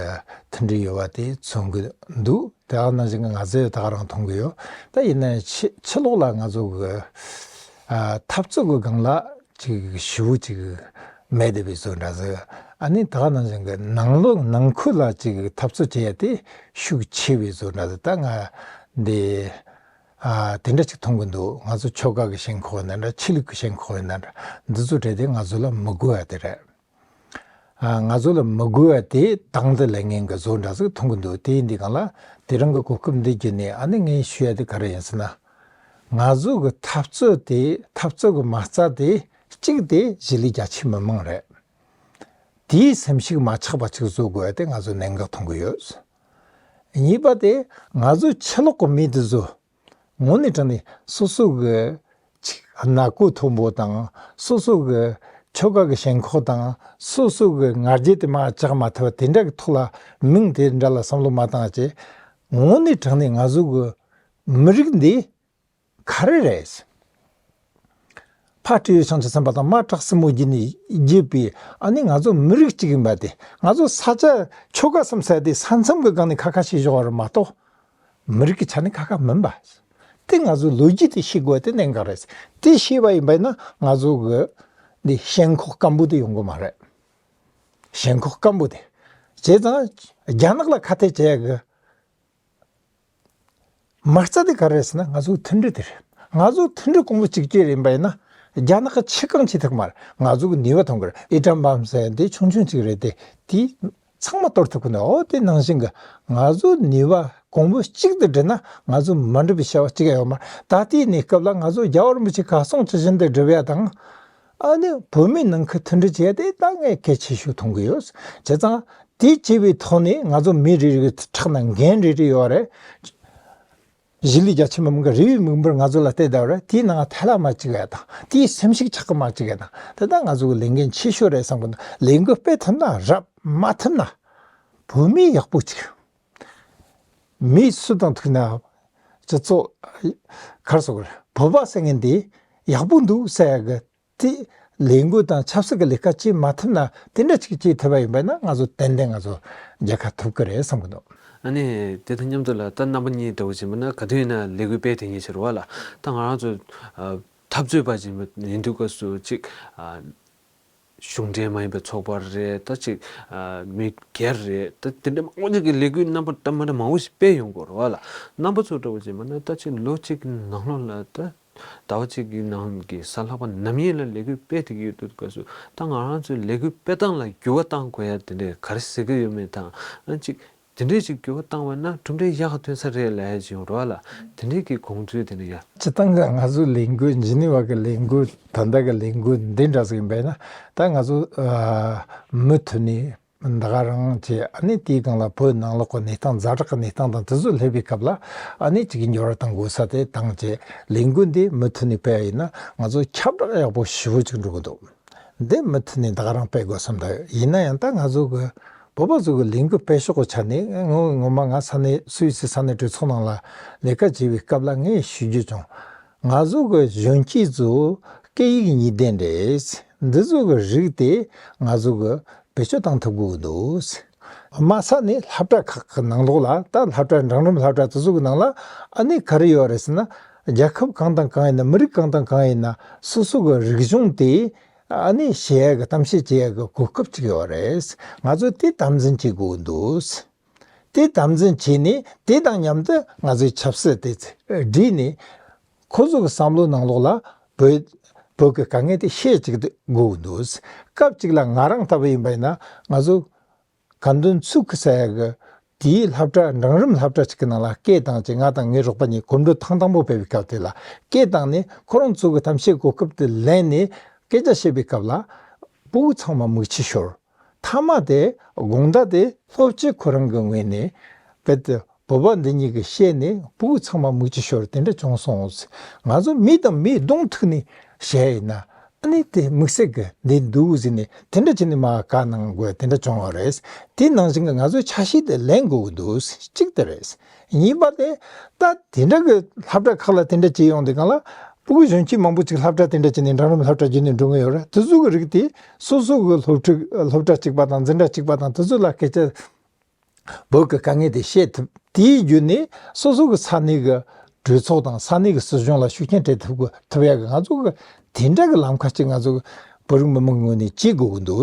མཐུན་སྒྲིལ་ཡོད་པ་དེ་མཚོན་གྱི་འདུག་དེ་ནང་བཞིན་ང་ཚོས་ད་ག་རང་མཐོང་གི་ཡོད། ད་ཡིན་ན་ཕྱི་ཕྱི་ལོགས་ལ་ང་ཚོ་གི་ཨ་འཐབ་རྩོད་ཀྱི་སྒང་ལ་ཅིག་ཞེ་པོ་ཅིག་མེད་བསྡད་པའི་བཟོ་འདྲ་ཟིག་ཨ་ནི་ད་ག་ནང་བཞིན་གྱི་ནང་ལོགས་ནང་ཁུལ་ལ་ཅིག་འཐབ་རྩོད་བྱེད་ཡ་དེ་ཤུགས་ཆེ་བའི་བཟོ་འདྲ་ཟིག་ད་ང་འདི་ཨ་དེ་འདྲ་ཅིག་མཐོང་གི་འདུག་ང་ཚོ་ཆོལ་ཁ་གི་ཞེན་ཁོག་ཡིན་ན་འདྲ། ཆོས་ལུགས་ཀྱི་ཞེན་ཁོག་ཡིན་ན་འདྲ། འདི་ཚོ་གྲས་དེ་ང་ཚོ་ལ་མི་དགོས་པ་དེ་རེད། ཨ་ང་ཚོ་ལ་མི་དགོས་པ་དེ་དང་དུ་ལེན་མཁན་གྱི་བཟོ་འདྲ་ཟིག་མཐོང་གི་འདུག་དེ་ཡིན་དུས་སྒང་ལ་དེ་རིང་གི་གོ་སྐབས་འདི་བརྒྱུད་ནས་ཨ་ནི་ངས་ཞུ་ཡ་དེ་ག་རེ་ཡིན་ཟེར་ན། ང་ཚོ་གི་འཐབ་རྩོད་དེ་འཐབ་རྩོད་ཀྱི་མ་རྩ་དེ་གཅིག་དེ་གཞིས་ལུས་རྒྱ་ཆེའི་མི་མང་རེད། དེའི་སེམས་ཤུགས་མ་ཆག་པ་ཅིག་བཟོ་དགོས་ཡ་དེ་ང་ཚོ་གནད་འགག་མཐོང་གི་ཡོད། གཉིས་པ་དེ་ང་ཚོ་ཕྱི་ལོགས་ཀྱི་མི་དེ་ཚོ་དངོས་གནས་དྲང་གནས་སོ་སོ་གི་ཅིག་ནག་པོ་མཐོན་པོ་དང་སོ་སོ་གི་ཆོལ་ཁ་གི་ཞེན་ཁོག་དང་སོ་སོ་གི་ང་རྒྱལ་དེ་མར་བཅག་མ་ཐུབ་པ་དེ་འདྲ་གི་ཐོག་ལ་མིང་དེ་འདྲ་ལ་བསམ་བློ་མ་བཏང་བྱས། དངོས་གནས་དྲང་གནས་ང་ཚོ་གི་མི་རིགས་འདི་ག་རེ་རེད། ཕ་སྤྲེའུ་བྱང་ཆུབ་སེམས་དཔའ་དང་མ་བྲག་སྲིན་མོ་བརྒྱུད་ནས་བརྒྱུད་པའི་ཨ་ནི་ང་ཚོ་མི་རིགས་གཅིག་ཡིན་པ་དེ། ང་ཚོ་ས་ཆ་ཆོལ་ཁ་གསུམ་ཟེར་དེ་ས་མཚམས་ཀྱི་སྒང་ནས་ཁ་ཁ་བཤད་བཞག་པ་རེད་མ་གཏོགས། མི་རིགས་ཀྱི་ཆ་ནས་ཁ་ཁ་མིན་པ། དེ་ང་ཚོའི་ལོ་རྒྱུས་དེ་ཤེས་དགོས་དེ་གནད་འགག་རེད། དེ་ཤེས་པ་ཡིན་པ་ཡིན་ན་ང་ཚོ་གི་འདི་ཞེན་ཁོག་སྐམ་པོ་དེ་ཡོང་གི་མ་རེད། ཞེན་ཁོག་སྐམ་པོ་དེ། བྱས་ཙང་རྒྱ་ནག་ལ་ཁ་གཏད་བྱེད་ཡ་གི་མ་རྩ་དེ་ག་རེད་ཟེར་ན་ང་ཚོའི་མཐུན་སྒྲིལ་དེ་རེད། ང་ཚོའི་མཐུན་སྒྲིལ་གོང་བུ་གཅིག་གྱུར་ཡིན་པ་ཡིན་ན་རྒྱ་ནག་གི་ཕྱི་རྐང་ཅིག་ཐུག་མ་རེད། ང་ཚོ་གི་ནུས་པ་ཐོན་གི་རེད། ཨི་ཀྲམ་བམ་ཟེར་ཡ་འདི་ཆུང་ཆུང་ཅིག་རེད་དེ། དེ་ ཚང་མ་གཏོར་ཐུབ་ཀྱི་འདུག་འོ་དེ་ནང་བཞིན་གྱི་ང་ཚོ་ནུས་པ་གོང་བུ་གཅིག་ཏུ་བསྒྲིལ་ན་ང་ཚོ་མ་འགྲུབ་པའི་བྱ་བ་གཅིག་ཡང་ཡོད་མ་རེད། ད་ལྟའི་གནས་སྐབས་ལ་ང་ཚོ་རྒྱལ་བ་རིན་པོ་ཆེ་ག་གསུང་ཇི་བཞིན་དུ་སྒྲུབ་ཡ་དང་། ཨ་ནི་བོད་མིའི་ནང་ཁུལ་མཐུན་སྒྲིལ་བྱས་ཏེ་ད་ངས་གལ་ཆེ་ཤོས་མཐོང་གི་ཡོད། བྱས་ཙང་དེ་བྱས་པའི་ཐོག་ནས་ང་ཚོ་མི་རེ་རེ་གི་ཕྲག་ན་འགན་རེ་རེ་ཡོད་རེད། གཞིས་ལུས་རྒྱ་ཆེ་མི་མང་གི་རེ་བའི་མིག་འབུར་ང་ཚོ་ལ་གཏད་བསྡད་པ་རེད། དེའི་ནང་ཐལ་བ་མ་བཅུག་ཡ་དང་དེའི་སེམས་ཤུགས་ཆག་གི་མ་བཅུག་ཡ་དང་དེ་ད་ང་ཚོ་གི་ལས་འགན་ཆེ་ཤོས་རེད་བསམ་གི་འདུག་ལས་འགུལ་སྤེལ་ཐུབ་ན་རབ། མ་ཐུབ་ན་བོད་མི་ཡག་པོ་གཅིག་མི་སུ་དང་ཐུག་ན་སྤྱི་ཚོགས་གར་སོགས་བོད་པ་ཟེར་མཁན་དེ་ཡག་པོ་འདུག་ཟེར་ཡ་གི་དེ་ལས་འགུལ་དང་ཆབ་སྲིད་ཀྱི་ལས་ཀ་བྱེད་མ་ཐུབ་ན་དེ་འདྲ་ཅིག་བྱེད་ཐུབ་པ་ཡིན་པ་ན་ང་ཚོ་ཏན་ཏན་ང་ཚོ་རྒྱལ་ཁ་ཐོབ་ཀྱི་རེད་བསམ་གི་འདུག་ཨ་ནི་དེ་དང་མཉམ་དུ་ལ་ད་རྣམ་པ་གཉིས་འདྲ་བོ་བྱས་པ་ན་ག་དུས་ཡིན་ན་ལས་འགུལ་སྤེལ་དེ་ཉིད་ཕྱིར་བ་ལ་ད་ང་རང་ཚོ་འཐབ་རྩོད་པ་ཅིག་ཡིན་དུས་སྐབས་སུ་ཅིག་གཞུང་འབྲེལ་མ་ཡིན་པའི་ཚོགས་པ་རེད། ད་ཅིག་མི་སྒེར་རེད། ད་དེ་འདྲ་མང་པོ་ཅིག་གི་ལས་འགུལ་རྣམ་པ་ད་མ་འདྲ་མང་པོ་ཞིག་སྤེལ་ཡོང་གི་རེད་བ་ལ། རྣམ་པ་ཚོ་འདྲ་བོ་བྱས་པ་ན་ད་ཅིག་ལོ་གཅིག་གི་ནང་ལོགས་ལ་ད་ཟླ་བ་གཅིག་གི་ནང་གི་གཟའ་ལྷག་པ་ནམ་ཡིན་ལ་ལས་འགུལ་སྤེལ་ཐུབ་ཀྱི་ཡོད་དུས་སྐབས་སུ་ད་ང་རང་ཚོའི་ལས་འགུལ་སྤེལ་སྟངས་ལ་འགྱུར་བ་གཏང་དགོས་ཡ་དེ་འདྲས་ག་རེ་ཟེར་གྱི་ཡོད་མེད་དང་། ཨ་ཅིག་དེ་འདྲས་ཅིག་འགྱུར་བ་བཏང་བ་ན་གྲུབ་འབྲས་ཡག་ག་ཐོན་ས་རེད་ལབ་ཡ་ཅིག་ཡོང་རོགས་ལ། དེ་འདྲས་ཀྱི་དགོངས་ཚུལ་དེ་འདྲ་ཡ། སྤྱི་བཏང་གི་ང་ཚོའི་ལས་འགུལ་ཇི་ནི་ཝ་གི་ལས་འགུལ་ད་ལྟ་གི་ལས་འགུལ་འདི་འདྲ་ཟིག་ཡིན་པས་ན་ད་ང་ཚོ་མུ་མཐུད་ནས་ད་ག་རང་བྱས་ཨ་ནི་དེའི་སྒང་ལ་བོད་ནང་ལོགས་ཀྱི་གནས་སྟངས་ཛ་དྲག་གི་གནས་སྟངས་དང་དེ་ཚོ་སླེབས་པའི་སྐབས་ལ་ཨ་ནི་ཅིག་འགྱུར་བ་གཏང་དགོས་ས་དེ་བཏང་བྱས་ལས་འགུལ་འདི་མུ་མཐུད་ནས་སྤེལ་བ་ཡིན་ན་ང་ཚོ་ཁྱབ་བསྒྲགས་ཡག་པོ་ཞེ་པོ་ཅིག་འགྲོ་གི་འདུག་འདི་མུ་མཐུད་ནས་ད་ག་རང་སྤེལ་དགོས་བསམ་འདུག་ཡིན་ན་ཡང་ད་ང་ཚོ་གི་བོད་པ་ཚོ་གི་ལས་འགུལ་སྤེལ་ཕྱོགས་ཀྱི་ཆ་ནས་ངོ་ངོ་མ་ང་ས་གནས་སུད་སི་ས་གནས་གྲོས་ཚོགས་ནང་ལ་ལས་ཀ་བྱེད་པའི་སྐབས་ལ་ངས་ཞུ་རྒྱུ་བྱུང་། ང་ཚོ་གི་གཞོན་སྐྱེས་ཚོ་སྐད་ཡིག་གཉིས་ལྡན་རེད། འདི་ཚོ་གི་རིགས་དེ་ང་ཚོ་གི་བེད་སྤྱོད་བཏང་ཐུབ་དགོས་འདུག་དམའ་ས་ནས་སློབ་གྲྭ་ཁག་གི་ནང་ལོགས་ལ་ད་སློབ་གྲྭ་འབྲིང་རིམ་སློབ་གྲྭ་དེ་ཚོ་གི་ནང་ལ་ཨ་ནི་ག་རེ་ཡོད་རེད་ཟེར་ན་རྒྱལ་ཁབ་གང་དང་གང་ཡིན་ན་མི་རིགས་གང་དང་གང་ཡིན་ན་སོ་སོ་གི་རིག་གཞུང་དེ་ཨ་ནི་བཤད་ཡ་གི་གཏམ་བཤད་བྱེད་ཡ་གི་གོ་སྐབས་ཅིག་ཡོད་རེད། ང་ཚོས་དེ་དམ་འཛིན་བྱེད་དགོས་འདུག་དེ་དམ་འཛིན་བྱས་ནས་དེ་དང་མཉམ་དུ་ང་ཚོའི་ཆབ་སྲིད་དེ་བསྒྲིལ་ནས་ཁོ་ཚོ་གི་བསམ་བློ་ནང་ལོགས་ལ་བོད་བོད་ཀྱི་དཀའ་ངལ་དེ་བཤད་ཅིག་དགོས་འདུག་སྐབས་གཅིག་ལ་ང་རང་ལྟ་བུ་ཡིན་པ་ཡིན་ན་ང་ཚོ་ག་འདོན་ཚུགས་ཀྱི་ཟེར་ཡ་གི་དེའི་སློབ་གྲྭ་འབྲིང་རིམ་སློབ་གྲྭ་གཅིག་གི་ནང་ལ་སྐད་བཏང་བྱས་ང་དང་ངའི་རོགས་པ་གཉིས་གོམ་བགྲོད་ཐེངས་དང་པོ་ཕེབས་པའི་སྐབས་དེ་ལ་སྐད་བཏང་ནས་ཁོ་རང་ཚོ་གི་གཏམ་བཤད་གོ་སྐབས་དེ་ལེན་ནས་སྐད་ཆ་བཤད་པའི་སྐབས་ལ་སྤུ་གུ་ཚང་མ་མིག་ཆུ་ཤོར། མཐའ་མ་དེ་དགོང་དག་དེ་སློབ་སྤྱི་ཁོ་རང་གི་ངོས་ནས་རྦད་དེ་བོད་པ་འདི་གཉིས་ཀྱིས་བཤད་ནས་སྤུ་གུ་ཚང་མ་མིག་ཆུ་ཤོར་དེ་འདྲ་བྱུང་སོང་། ང་ཚོ་མི་དང་མིའི་གདོང་ཐུག་ནས་བཤད་ཡིན་ན་ཨ་ནི་དེ་དམིགས་བསལ་གྱི་འདི་འདུག་ཟེར་ནས་དེ་འདྲ་བྱས་ནས་མ་བཀའ་གནང་དགོས་དེ་འདྲ་བྱུང་བ་རེད། དེ་ནང་བཞིན་གྱི་ང་ཚོའི་ཆ་ཤས་དེ་ལེན་དགོས་ཀྱི་འདུག་གཅིག་དེ་རེད། གཉིས་པ་དེ་ད་དེ་འདྲ་གི་སློབ་གྲྭ་ཁག་ལ་དེ་འདྲ་བྱས་ཡོང་དུས་སྒང་ལ་སྤུ་གུ་གཞོན་སྐྱེས་མང་པོ་ཅིག་སློབ་གྲྭ་དེ་འདྲ་བྱས་ནས་འབྲིང་རིམ་སློབ་གྲྭ་བརྒྱུད་ནས་འགྲོ་གི་ཡོད་རེད། དེ་ཚོ་གི་རིགས་དེ་སོ་སོ་གི་སློབ་ཕྲུག་སློབ་གྲྭ་གཅིག་པ་དང་འཛིན་གྲྭ་གཅིག་པ་དང་དེ་ཚོ་ལ་སྐད་ཆ་བོད་ཀྱི་དཀའ་ངལ་དེ་བཤད་ཐུབ། དེའི་བརྒྱུད་ནས་སོ་སོ་གི་ས་གནས་ཀྱི་གྲོས་ཚོགས་དང་ས་གནས་ཀྱི་སྲིད་གཞུང་ལ་ཤུགས་རྐྱེན་སྤྲད་ཐུབ་དགོས་ཐུབ་ཡག་གི་ང་ཚོ་གི་དེ་འདྲ་གི་ལམ་ཁ་ཅིག་ང་ཚོ་བོད་རིགས་མི་མང་གི་ངོས་ནས་བྱེད་དགོས་ཀྱི་འདུག་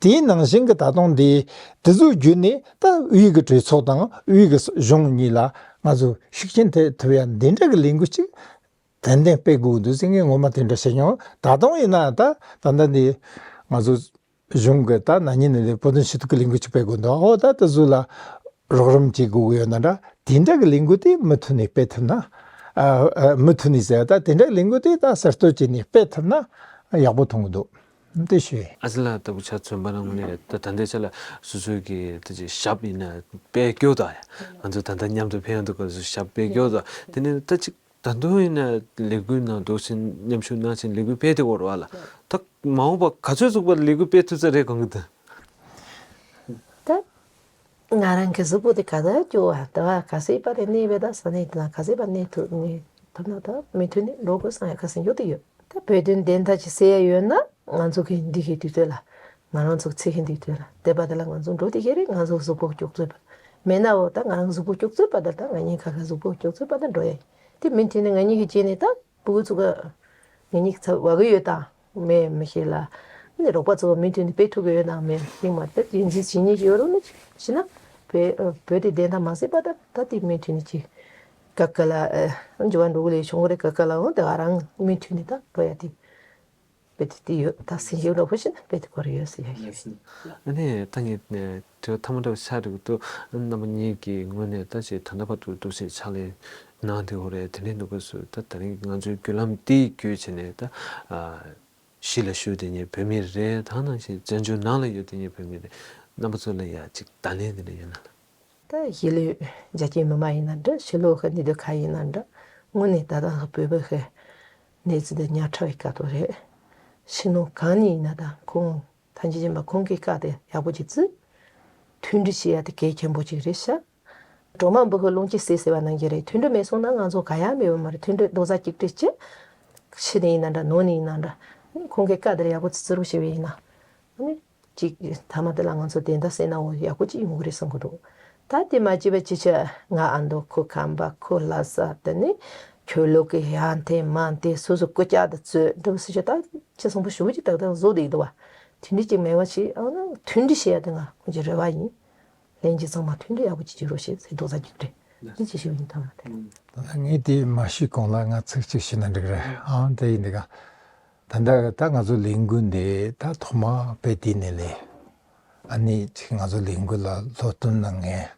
དེའི་ནང་བཞིན་གྱི་ད་དུང་དེ་དེ་ཚོའི་བརྒྱུད་ནས་ད་དབུས་ཀྱི་གྲོས་ཚོགས་དང་དབུས་ཀྱི་གཞུང་གཉིས་ལ་ང་ཚོ་ཤུགས་རྐྱེན་ཐེབས་ཐུབ་ཡ་འདི་འདྲ་གི་ལས་འགུལ་ཅིག་ཏན་ཏན་སྤེལ་དགོས་འདུག་ཟེར་ངས་ངོ་མ་དེ་འདྲ་བཤད་མྱོང་། ད་དུང་ཡིན་ན་ད་ད་ལྟ་འདི་ང་ཚོ་གཞུང་གི་ད་ན་ནིང་ནས་བོད་དོན་ཞུ་གཏུག་གི་ལས་འགུལ་ཅིག་སྤེལ་དགོས་འདུག་འོ་ད་དེ་ཚོ་ལ་རོགས་རམ་བྱེད་དགོས་ཀྱི་ཡོད་ན་འདྲ་དེ་འདྲ་གི་ལས་འགུལ་དེ་མུ་མཐུད་ནས་སྤེལ་ཐུབ་ན། ཨ་ཨ་མུ་མཐུད་ནས་ཟེར་ད་དེ་འདྲ་གི་ལས་འགུལ་དེ་ད་གསར་གཏོད་བྱས་ནས་སྤེལ་ཐུབ་ན་ཡག་པོ་མཐོང་གི་འདུག་དེ་ཞུ་ཡིན། ཨ་ཙི་ལགས་ལྟ་བུ་ཆ་མཚོན་པ་ན་དངོས་གནས་ད་ད་ལྟའི་ཆ་ལ་སོ་སོའི་གི་ད་ཅིག་ཞབས་ཡིན་ན་དཔེ་སྐྱོ་ད་ཡ། ང་ཚོ་ད་ལྟ་མཉམ་དུ་ཕན་ཡོན་དུ་ག་ཚོད་ཞབས་དཔེ་སྐྱོ་ད་དེ་ནས་ད་ཅིག་ད་དུང་ཡིན་ན་ལས་འགུལ་ནང་འདུག་ཕྱིན་མཉམ་ཞུགས་གནང་ཕྱིན་ལས་འགུལ་སྤེལ་དེ་འོར་བ་ལ་ད་མ་འོངས་པ་ག་ཚོད་ཚུགས་པ་ལས་འགུལ་སྤེལ་ཐུབ་ས་རེད་གང་གི་ད། ད་ང་རང་གི་གཟུགས་པོ་དེ་ག་ཚོད་སྐྱོ་བ་ད་བ་ག་ཚོད་པ་དེ་གནས་པའི་ད་ས་གནས་དེ་ན་ག་ཚོད་པ་གནས་ཐུབ་གནས་ཐུབ་ན་ད་མུ་མཐུད་ནས་འགྲོ་དགོས་བསམ་ཡ་ཁ་སང་ཡོད་དེ་ཡོད། ད་བོད་དོན་བདེན་མཐའ་ཅིག་གསལ་ཡ་ཡོད་ན་ང་ཚོ་གི་འདི་གི་དུས་ཚོད་ལ་ང་རང་ཚོ་ཚེ་གི་འདི་དུས་ལ་དེ་པ་དེ་ལ་ང་ཚོ་འགྲོ་དེ་གི་རེད། ང་ཚོ་གཟུགས་པོ་སྐྱོ་ཚོད་པ་མེད་ན་འོ་ད་ང་རང་གཟུགས་པོ་སྐྱོ་ཚོད་པ་དེ་ད་ང་གཉིས་ཁ་ཁ་གཟུགས་པོ་སྐྱོ་ཚོད་པ་དེ་འགྲོ་ཡ་ཡིན། དེ་མུ་མཐུད་ནས་ང་གཉིས་ཀྱི་རྗེས་ནས་ད་ཕྲུ་གུ་ཚོ་ག་ང་གཉིས་ཀྱི་ཚབ་བ་གི་ཡོད་དང་མེད་མི་ཤེས་ལ་ནི་རོགས་པ་ཚོ་མུ་མཐུད་ནས་སྤེལ་ཐུབ་ཀྱི་ཡོད་དང་མེད་ཤེས་མ་ཐུབ་ཡིན་གཅིག་བྱེད་གཉིས་ཀྱི་ཡོད་རུང་ནི་བྱས་ན་བོད་བོད་དེ་བདེན་མཐའ་མ་གསལ་བ་ད་ད་དེ་མུ་མཐུད་ནས་ཅིག་ག་ག་ལ་འགྱུར་བ་འགྲོ་གི་ལས་བྱུང་གི་རེད། ག་ག་ལའང་དེ་ག་རང་མུ་མཐུད་ནས་ད་འགྲོ་ཡ་དེ། དཔེ་དེ་དེ་ཡོད། ད་སེམས་ཤུགས་རོགས་པོ་ཞིག་ན་དཔེ་དེ་སྐོར་ཡོད་ཟེར་ཡ་ཡོད། ཨ་ནི་ད་ངས་དྲི་བ་ཐ་མ་འདྲ་བོ་ཆགས་འགྲོ་གི་འདུག་རྣམ་པ་གཉིས་ཀྱི་ངོས་ནས་ད་ཅིག་ད་ལྟ་བར་དུ་འདུག་སེ་ཕྱག་ལས་གནང་བསྡད་ཡོད་རེད། དེ་འདྲའི་འདུག་སྐབས་སུ་ད་ད་རིང་ང་ཚོའི་བརྒྱུད་ལམ་དེ་བརྒྱུད་བྱས་ནས་ད་གཞིས་ལ་བཞུགས་བསྡད་མཁན་བོད་མི་རེད། ད་ནང་བཞིན་བཙན་བྱོལ་ནང་ལ་ཡོད་བསྡད་མཁན་བོད་མི་རེད། རྣམ་པ་ཚོ་ལ་ཡ་ཅིག་བརྡ་ལན་དེ་འདྲ་ཡོད་ན་ལ། ད་གཞིས་ལུས་རྒྱ་ཆེའི་མི་མང་ཡིན་ན་འདྲ། ཕྱི་ལོགས་ཀྱི་གནས་སྡོད་ཁག་ཡིན་ན་འདྲ། དངོས་གནས་ད་ལྟ་བོད་པའི་གནས་ཚུལ་དེ་ཉག་ཕྲ་བའི་སྐབས་དུ་རེད། ཕྱི་ནང་གང་ནས་ཡིན་ན་ད་ཁོང་ཐམས་ཅད་མཁྱེན་པ་ཁོང་གི་བཀའ་དེ་ཡག་པོ་ཅིག་བརྩི། མཐུན་སྒྲིལ་བྱེད་ཡ་དེ་གལ་ཆེན་པོ་ཅིག་རེད་ཤག་སྒྲོལ་མ་འབུམ་ཕྲག་ལོངས་སྤྱོད་ཟེར་ཟེར་བ་ནང་བཞིན་རེད། མཐུན་སྒྲིལ་མེད་སོང་ན་ང་ཚོ་ག་ཡ་མེད་པ་མ་རེད། མཐུན་སྒྲིལ་རྡོག་རྩ་གཅིག་སྒྲིལ་བྱེད། ཕྱི་ནས་ཡིན་ན་འདྲ་ནང་ནས་ཡིན་ན་འདྲ། ཁོང་གི་བཀའ་དེ་ལ་ཡག་པོ་ཅིག་བརྩི་རོགས་ཞེས་པ་ཡིན་ན། ཨ་ནི། གཅིག་མཐའ་མ་དེ་ལ་ང་ཚོ་དེ་འདྲ་ཟེར་ན་འོ་ཡག་པོ་ཅིག་ཡོང་གི་རེད་བསམ་གི་འདུག་ད་དེ་མ་བྱས་པ་ཅི་ཆ་ང་ཨ་མདོ་ཁོ་ཁམས་པ་ཁོ་ལྷ་ས་དེ་ནི་ཆོས་ལུགས་ཀྱི་ཡར་འཐེན་མར་འཐེན་སོ་སོ་སྐུ་ལྕགས་དེ་རྩོད་འགྲོ་སྲིད་ཆ། ད་ཅི་སོང་པོ་ཞུ་གི་ཅིག་ཏག་ཏག་བཟོ་བསྡད་འདུག་བ། དེ་འདྲ་ཅིག་མེད་པ་ཞིག་ཨ་ནི་མཐུན་སྒྲིལ་བྱེད་ཡ་དེ་ང་ཁོང་ཅིག་རེ་བ་ཡིན། ལྷན་རྒྱས་ཚང་མ་མཐུན་སྒྲིལ་ཡག་པོ་ཅིག་བྱེད་རོགས་ཞེས་ཟེར་རྡོག་རྩ་གཅིག་སྒྲིལ་འདི་ཅིག་ཞུ་ཡིན། ཐ་མ་དེ། ངས་དེ་མ་ཞུས་གོང་ལ་ང་ཚིག་གཅིག་ཞུས་ན་འགྲིག་རེད་ཨང་། དེ་ཡིན་འདི་ག་ད་ལྟ་ད་ང་ཚོ་ལས་འགུལ་འདི་ད་ཐོག་མ་དཔེ་དེ་ནས་ལས། ཨ་ནི་ཅིག་ང་ཚོ་ལས་འགུལ་ལ་སློབ་སྟོན་གནང་མཁན་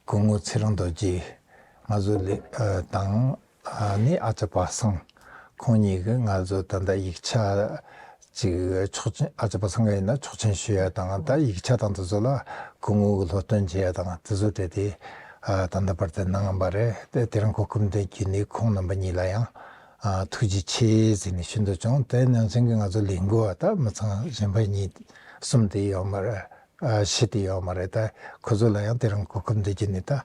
སྐུ་ངོ་ཚེ་རིང་རྡོ་རྗེ་ང་ཚོ་ལས་ཨ་དང་ཨ་ནི་ཨ་ཅག་པ་སངས་ཁོང་གཉིས་ཀྱིས་ང་ཚོ་ད་ལྟ་ཡིག་ཆ་ཅིག་ཆོག་མཆན། ཨ་ཅག་པ་སངས་ཡིན་ན་ཆོག་མཆན་ཞུ་ཡ་དང་ད་ཡིག་ཆ་དང་དེ་ཚོ་ལ་སྐུ་ངོ་གི་སློབ་སྟོན་བྱེད་ཡ་དང་དེ་ཚོ་སྤྲད་དེ་ཨ་ད་ལྟ་བར་དུ་གནང་བ་རེད། དེ་དེ་རིང་གོ་སྐབས་འདི་བརྒྱུད་ནས་ཁོང་རྣམ་པ་གཉིས་ལ་ཡང་ཨ་ཐུགས་རྗེ་ཆེ་ཟེར་ནས་ཞུ་འདོད་བྱུང་། དེ་ནང་བཞིན་གྱི་ང་ཚོ་ལས་འགུལ་བ་ད་མི་ཚང་གཞན་པ་གཉིས་གསུམ་དེ་ཡོད་མ་རེད། ཨ་བཞི་དེ་ཡོད་མ་རེད། ད་ཁོ་ཚོ་ལ་ཡང་དེ་རིང་གོ་སྐབས་འདི་བརྒྱུད་ནས་ད་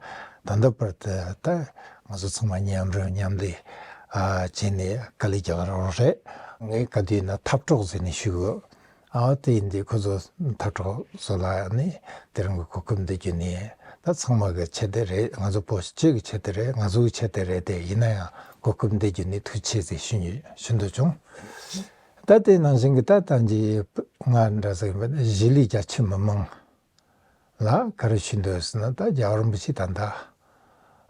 ད་ལྟ་བར་དུ་ད་ང་ཚོ་ཚང་མ་མཉམ་རུབ་མཉམ་ལས་ཨ་བྱས་ནས་དཀའ་ལས་རྒྱག་རོགས་རེད། ངས་ག་དུས་ན་འཐབ་གྲོགས་ཟེར་ནས་ཞུ་གི། ཨ་དེ་ཡིན་དུས་ཁོ་ཚོ་འཐབ་གྲོགས་ཚོ་ལ་ནི་དེ་རིང་གི་གོ་སྐབས་འདི་བརྒྱུད་ནས་ད་ཚང་མ་གི་ཆེད་དུ་རེད། ང་ཚོ་བོད་སྤྱི་གི་ཆེད་དུ་རེད། ང་ཚོ་གི་ཆེད་དུ་རེད། དེ་ཡིན་ན་ཡང་གོ་སྐབས་འདི་བརྒྱུད་ནས་ཐུགས་རྗེ་ཆེ་ཟེར་ཞུ་ཞུ་འདོད་བྱུང་། ད་དེ་ནང་བཞིན་གྱི་ད་ལྟ་འདི་ང་འདྲ་ཟེར་གྱི་མེད། གཞིས་ལུས་རྒྱ་ཆེ་མི་མང་ལ་ག་རེ་ཞུ་འདོད་ཟེར་ན། ད་རྒྱལ་བ་རིན་པོ་ཆེ་ད་ལྟ་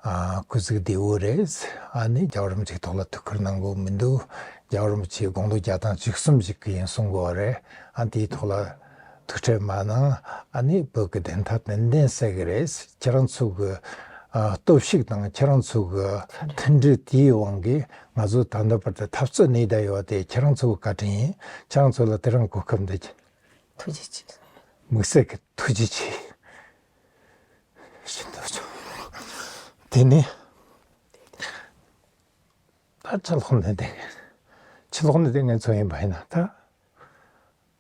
ཨ་སྐུ་གཟུགས་བདེ་བོ་རེད། ཨ་ནི་རྒྱལ་བ་རིན་པོ་ཆེའི་ཐོག་ལ་ཐུགས་ཁུར་གནང་དགོས་མི་འདུག་རྒྱལ་བ་རིན་པོ་ཆེ་དགུང་ལོ་བརྒྱ་དང་བཅུ་གསུམ་ཞིག་གི་ཡིན་གསུང་དགོས་པ་རེད། ཨ་དེའི་ཐོག་ལ་ཐུགས་ཁྲལ་མ་གནང་། ཨ་ནི་བོད་ཀྱི་བདེན་མཐའ་ཏན་ཏན་གསལ་གི་རེད། ཁྱེད་རང་ཚོ་གི་ཨ་སྟོབས་ཤུགས་དང་ཁྱེད་རང་ཚོ་གི་མཐུན་སྒྲིལ་དེའི་དབང་གིས་ང་ཚོ་ད་ལྟ་བར་དུ་འཐབ་རྩོད་གནས་བསྡད་ཡོད་དེ་ཁྱེད་རང་ཚོ་གི་བཀའ་དྲིན་ཡིན། ཁྱེད་རང་ཚོ་ལ་དེ་རིང་གོ་སྐབས་འདི་ཐུགས་རྗེ་ཆེ། དམིགས་བསལ་གྱི་ཐུགས་རྗེ་ཆེ་ཞུ་འདོད་བྱུང་། དེ་ནས་ད་ཕྱི་ལོགས་ནས་བསྡད་མཁན། ཕྱི་ལོགས་ནས་བསྡད་མཁན་ཚོ་ཡིན་པ་ཡིན་ན་ད་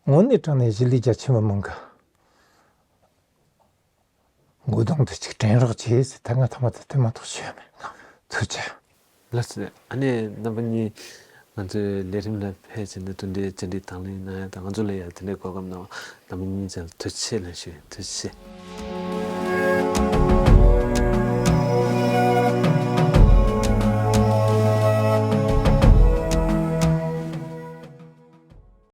དངོས་གནས་དྲང་གནས་གཞིས་ལུས་རྒྱ་ཆེ་མི་མང་གི་མགོ་རྡུང་དེ་ཅིག་དྲན་རོགས་བྱེད་ཟེར། ད་ང་ཐ་མ་དེ་དེ་མ་གཏོགས་ཞུ་ཡ་མེད། ཐུགས་རྗེ་ཆེ། ལགས་སོ། ཨ་ནི་རྣམ་པ་གཉིས་ང་ཚོའི་ལས་རིམ་ལ་ཕེབས་བྱས་ནས་དེ་འདྲའི་བཅར་འདྲི་དང་ལེན་གནང་ཡ་དང་ང་ཚོ་ལ་ཡང་དེ་འདྲའི་གོ་སྐབས་གནང་བ་རྣམ་པ་གཉིས་ཀྱང་ཐུགས་རྗེ་ཆེ་ལ་ཞུ། ཐུགས་རྗེ་ཆེ།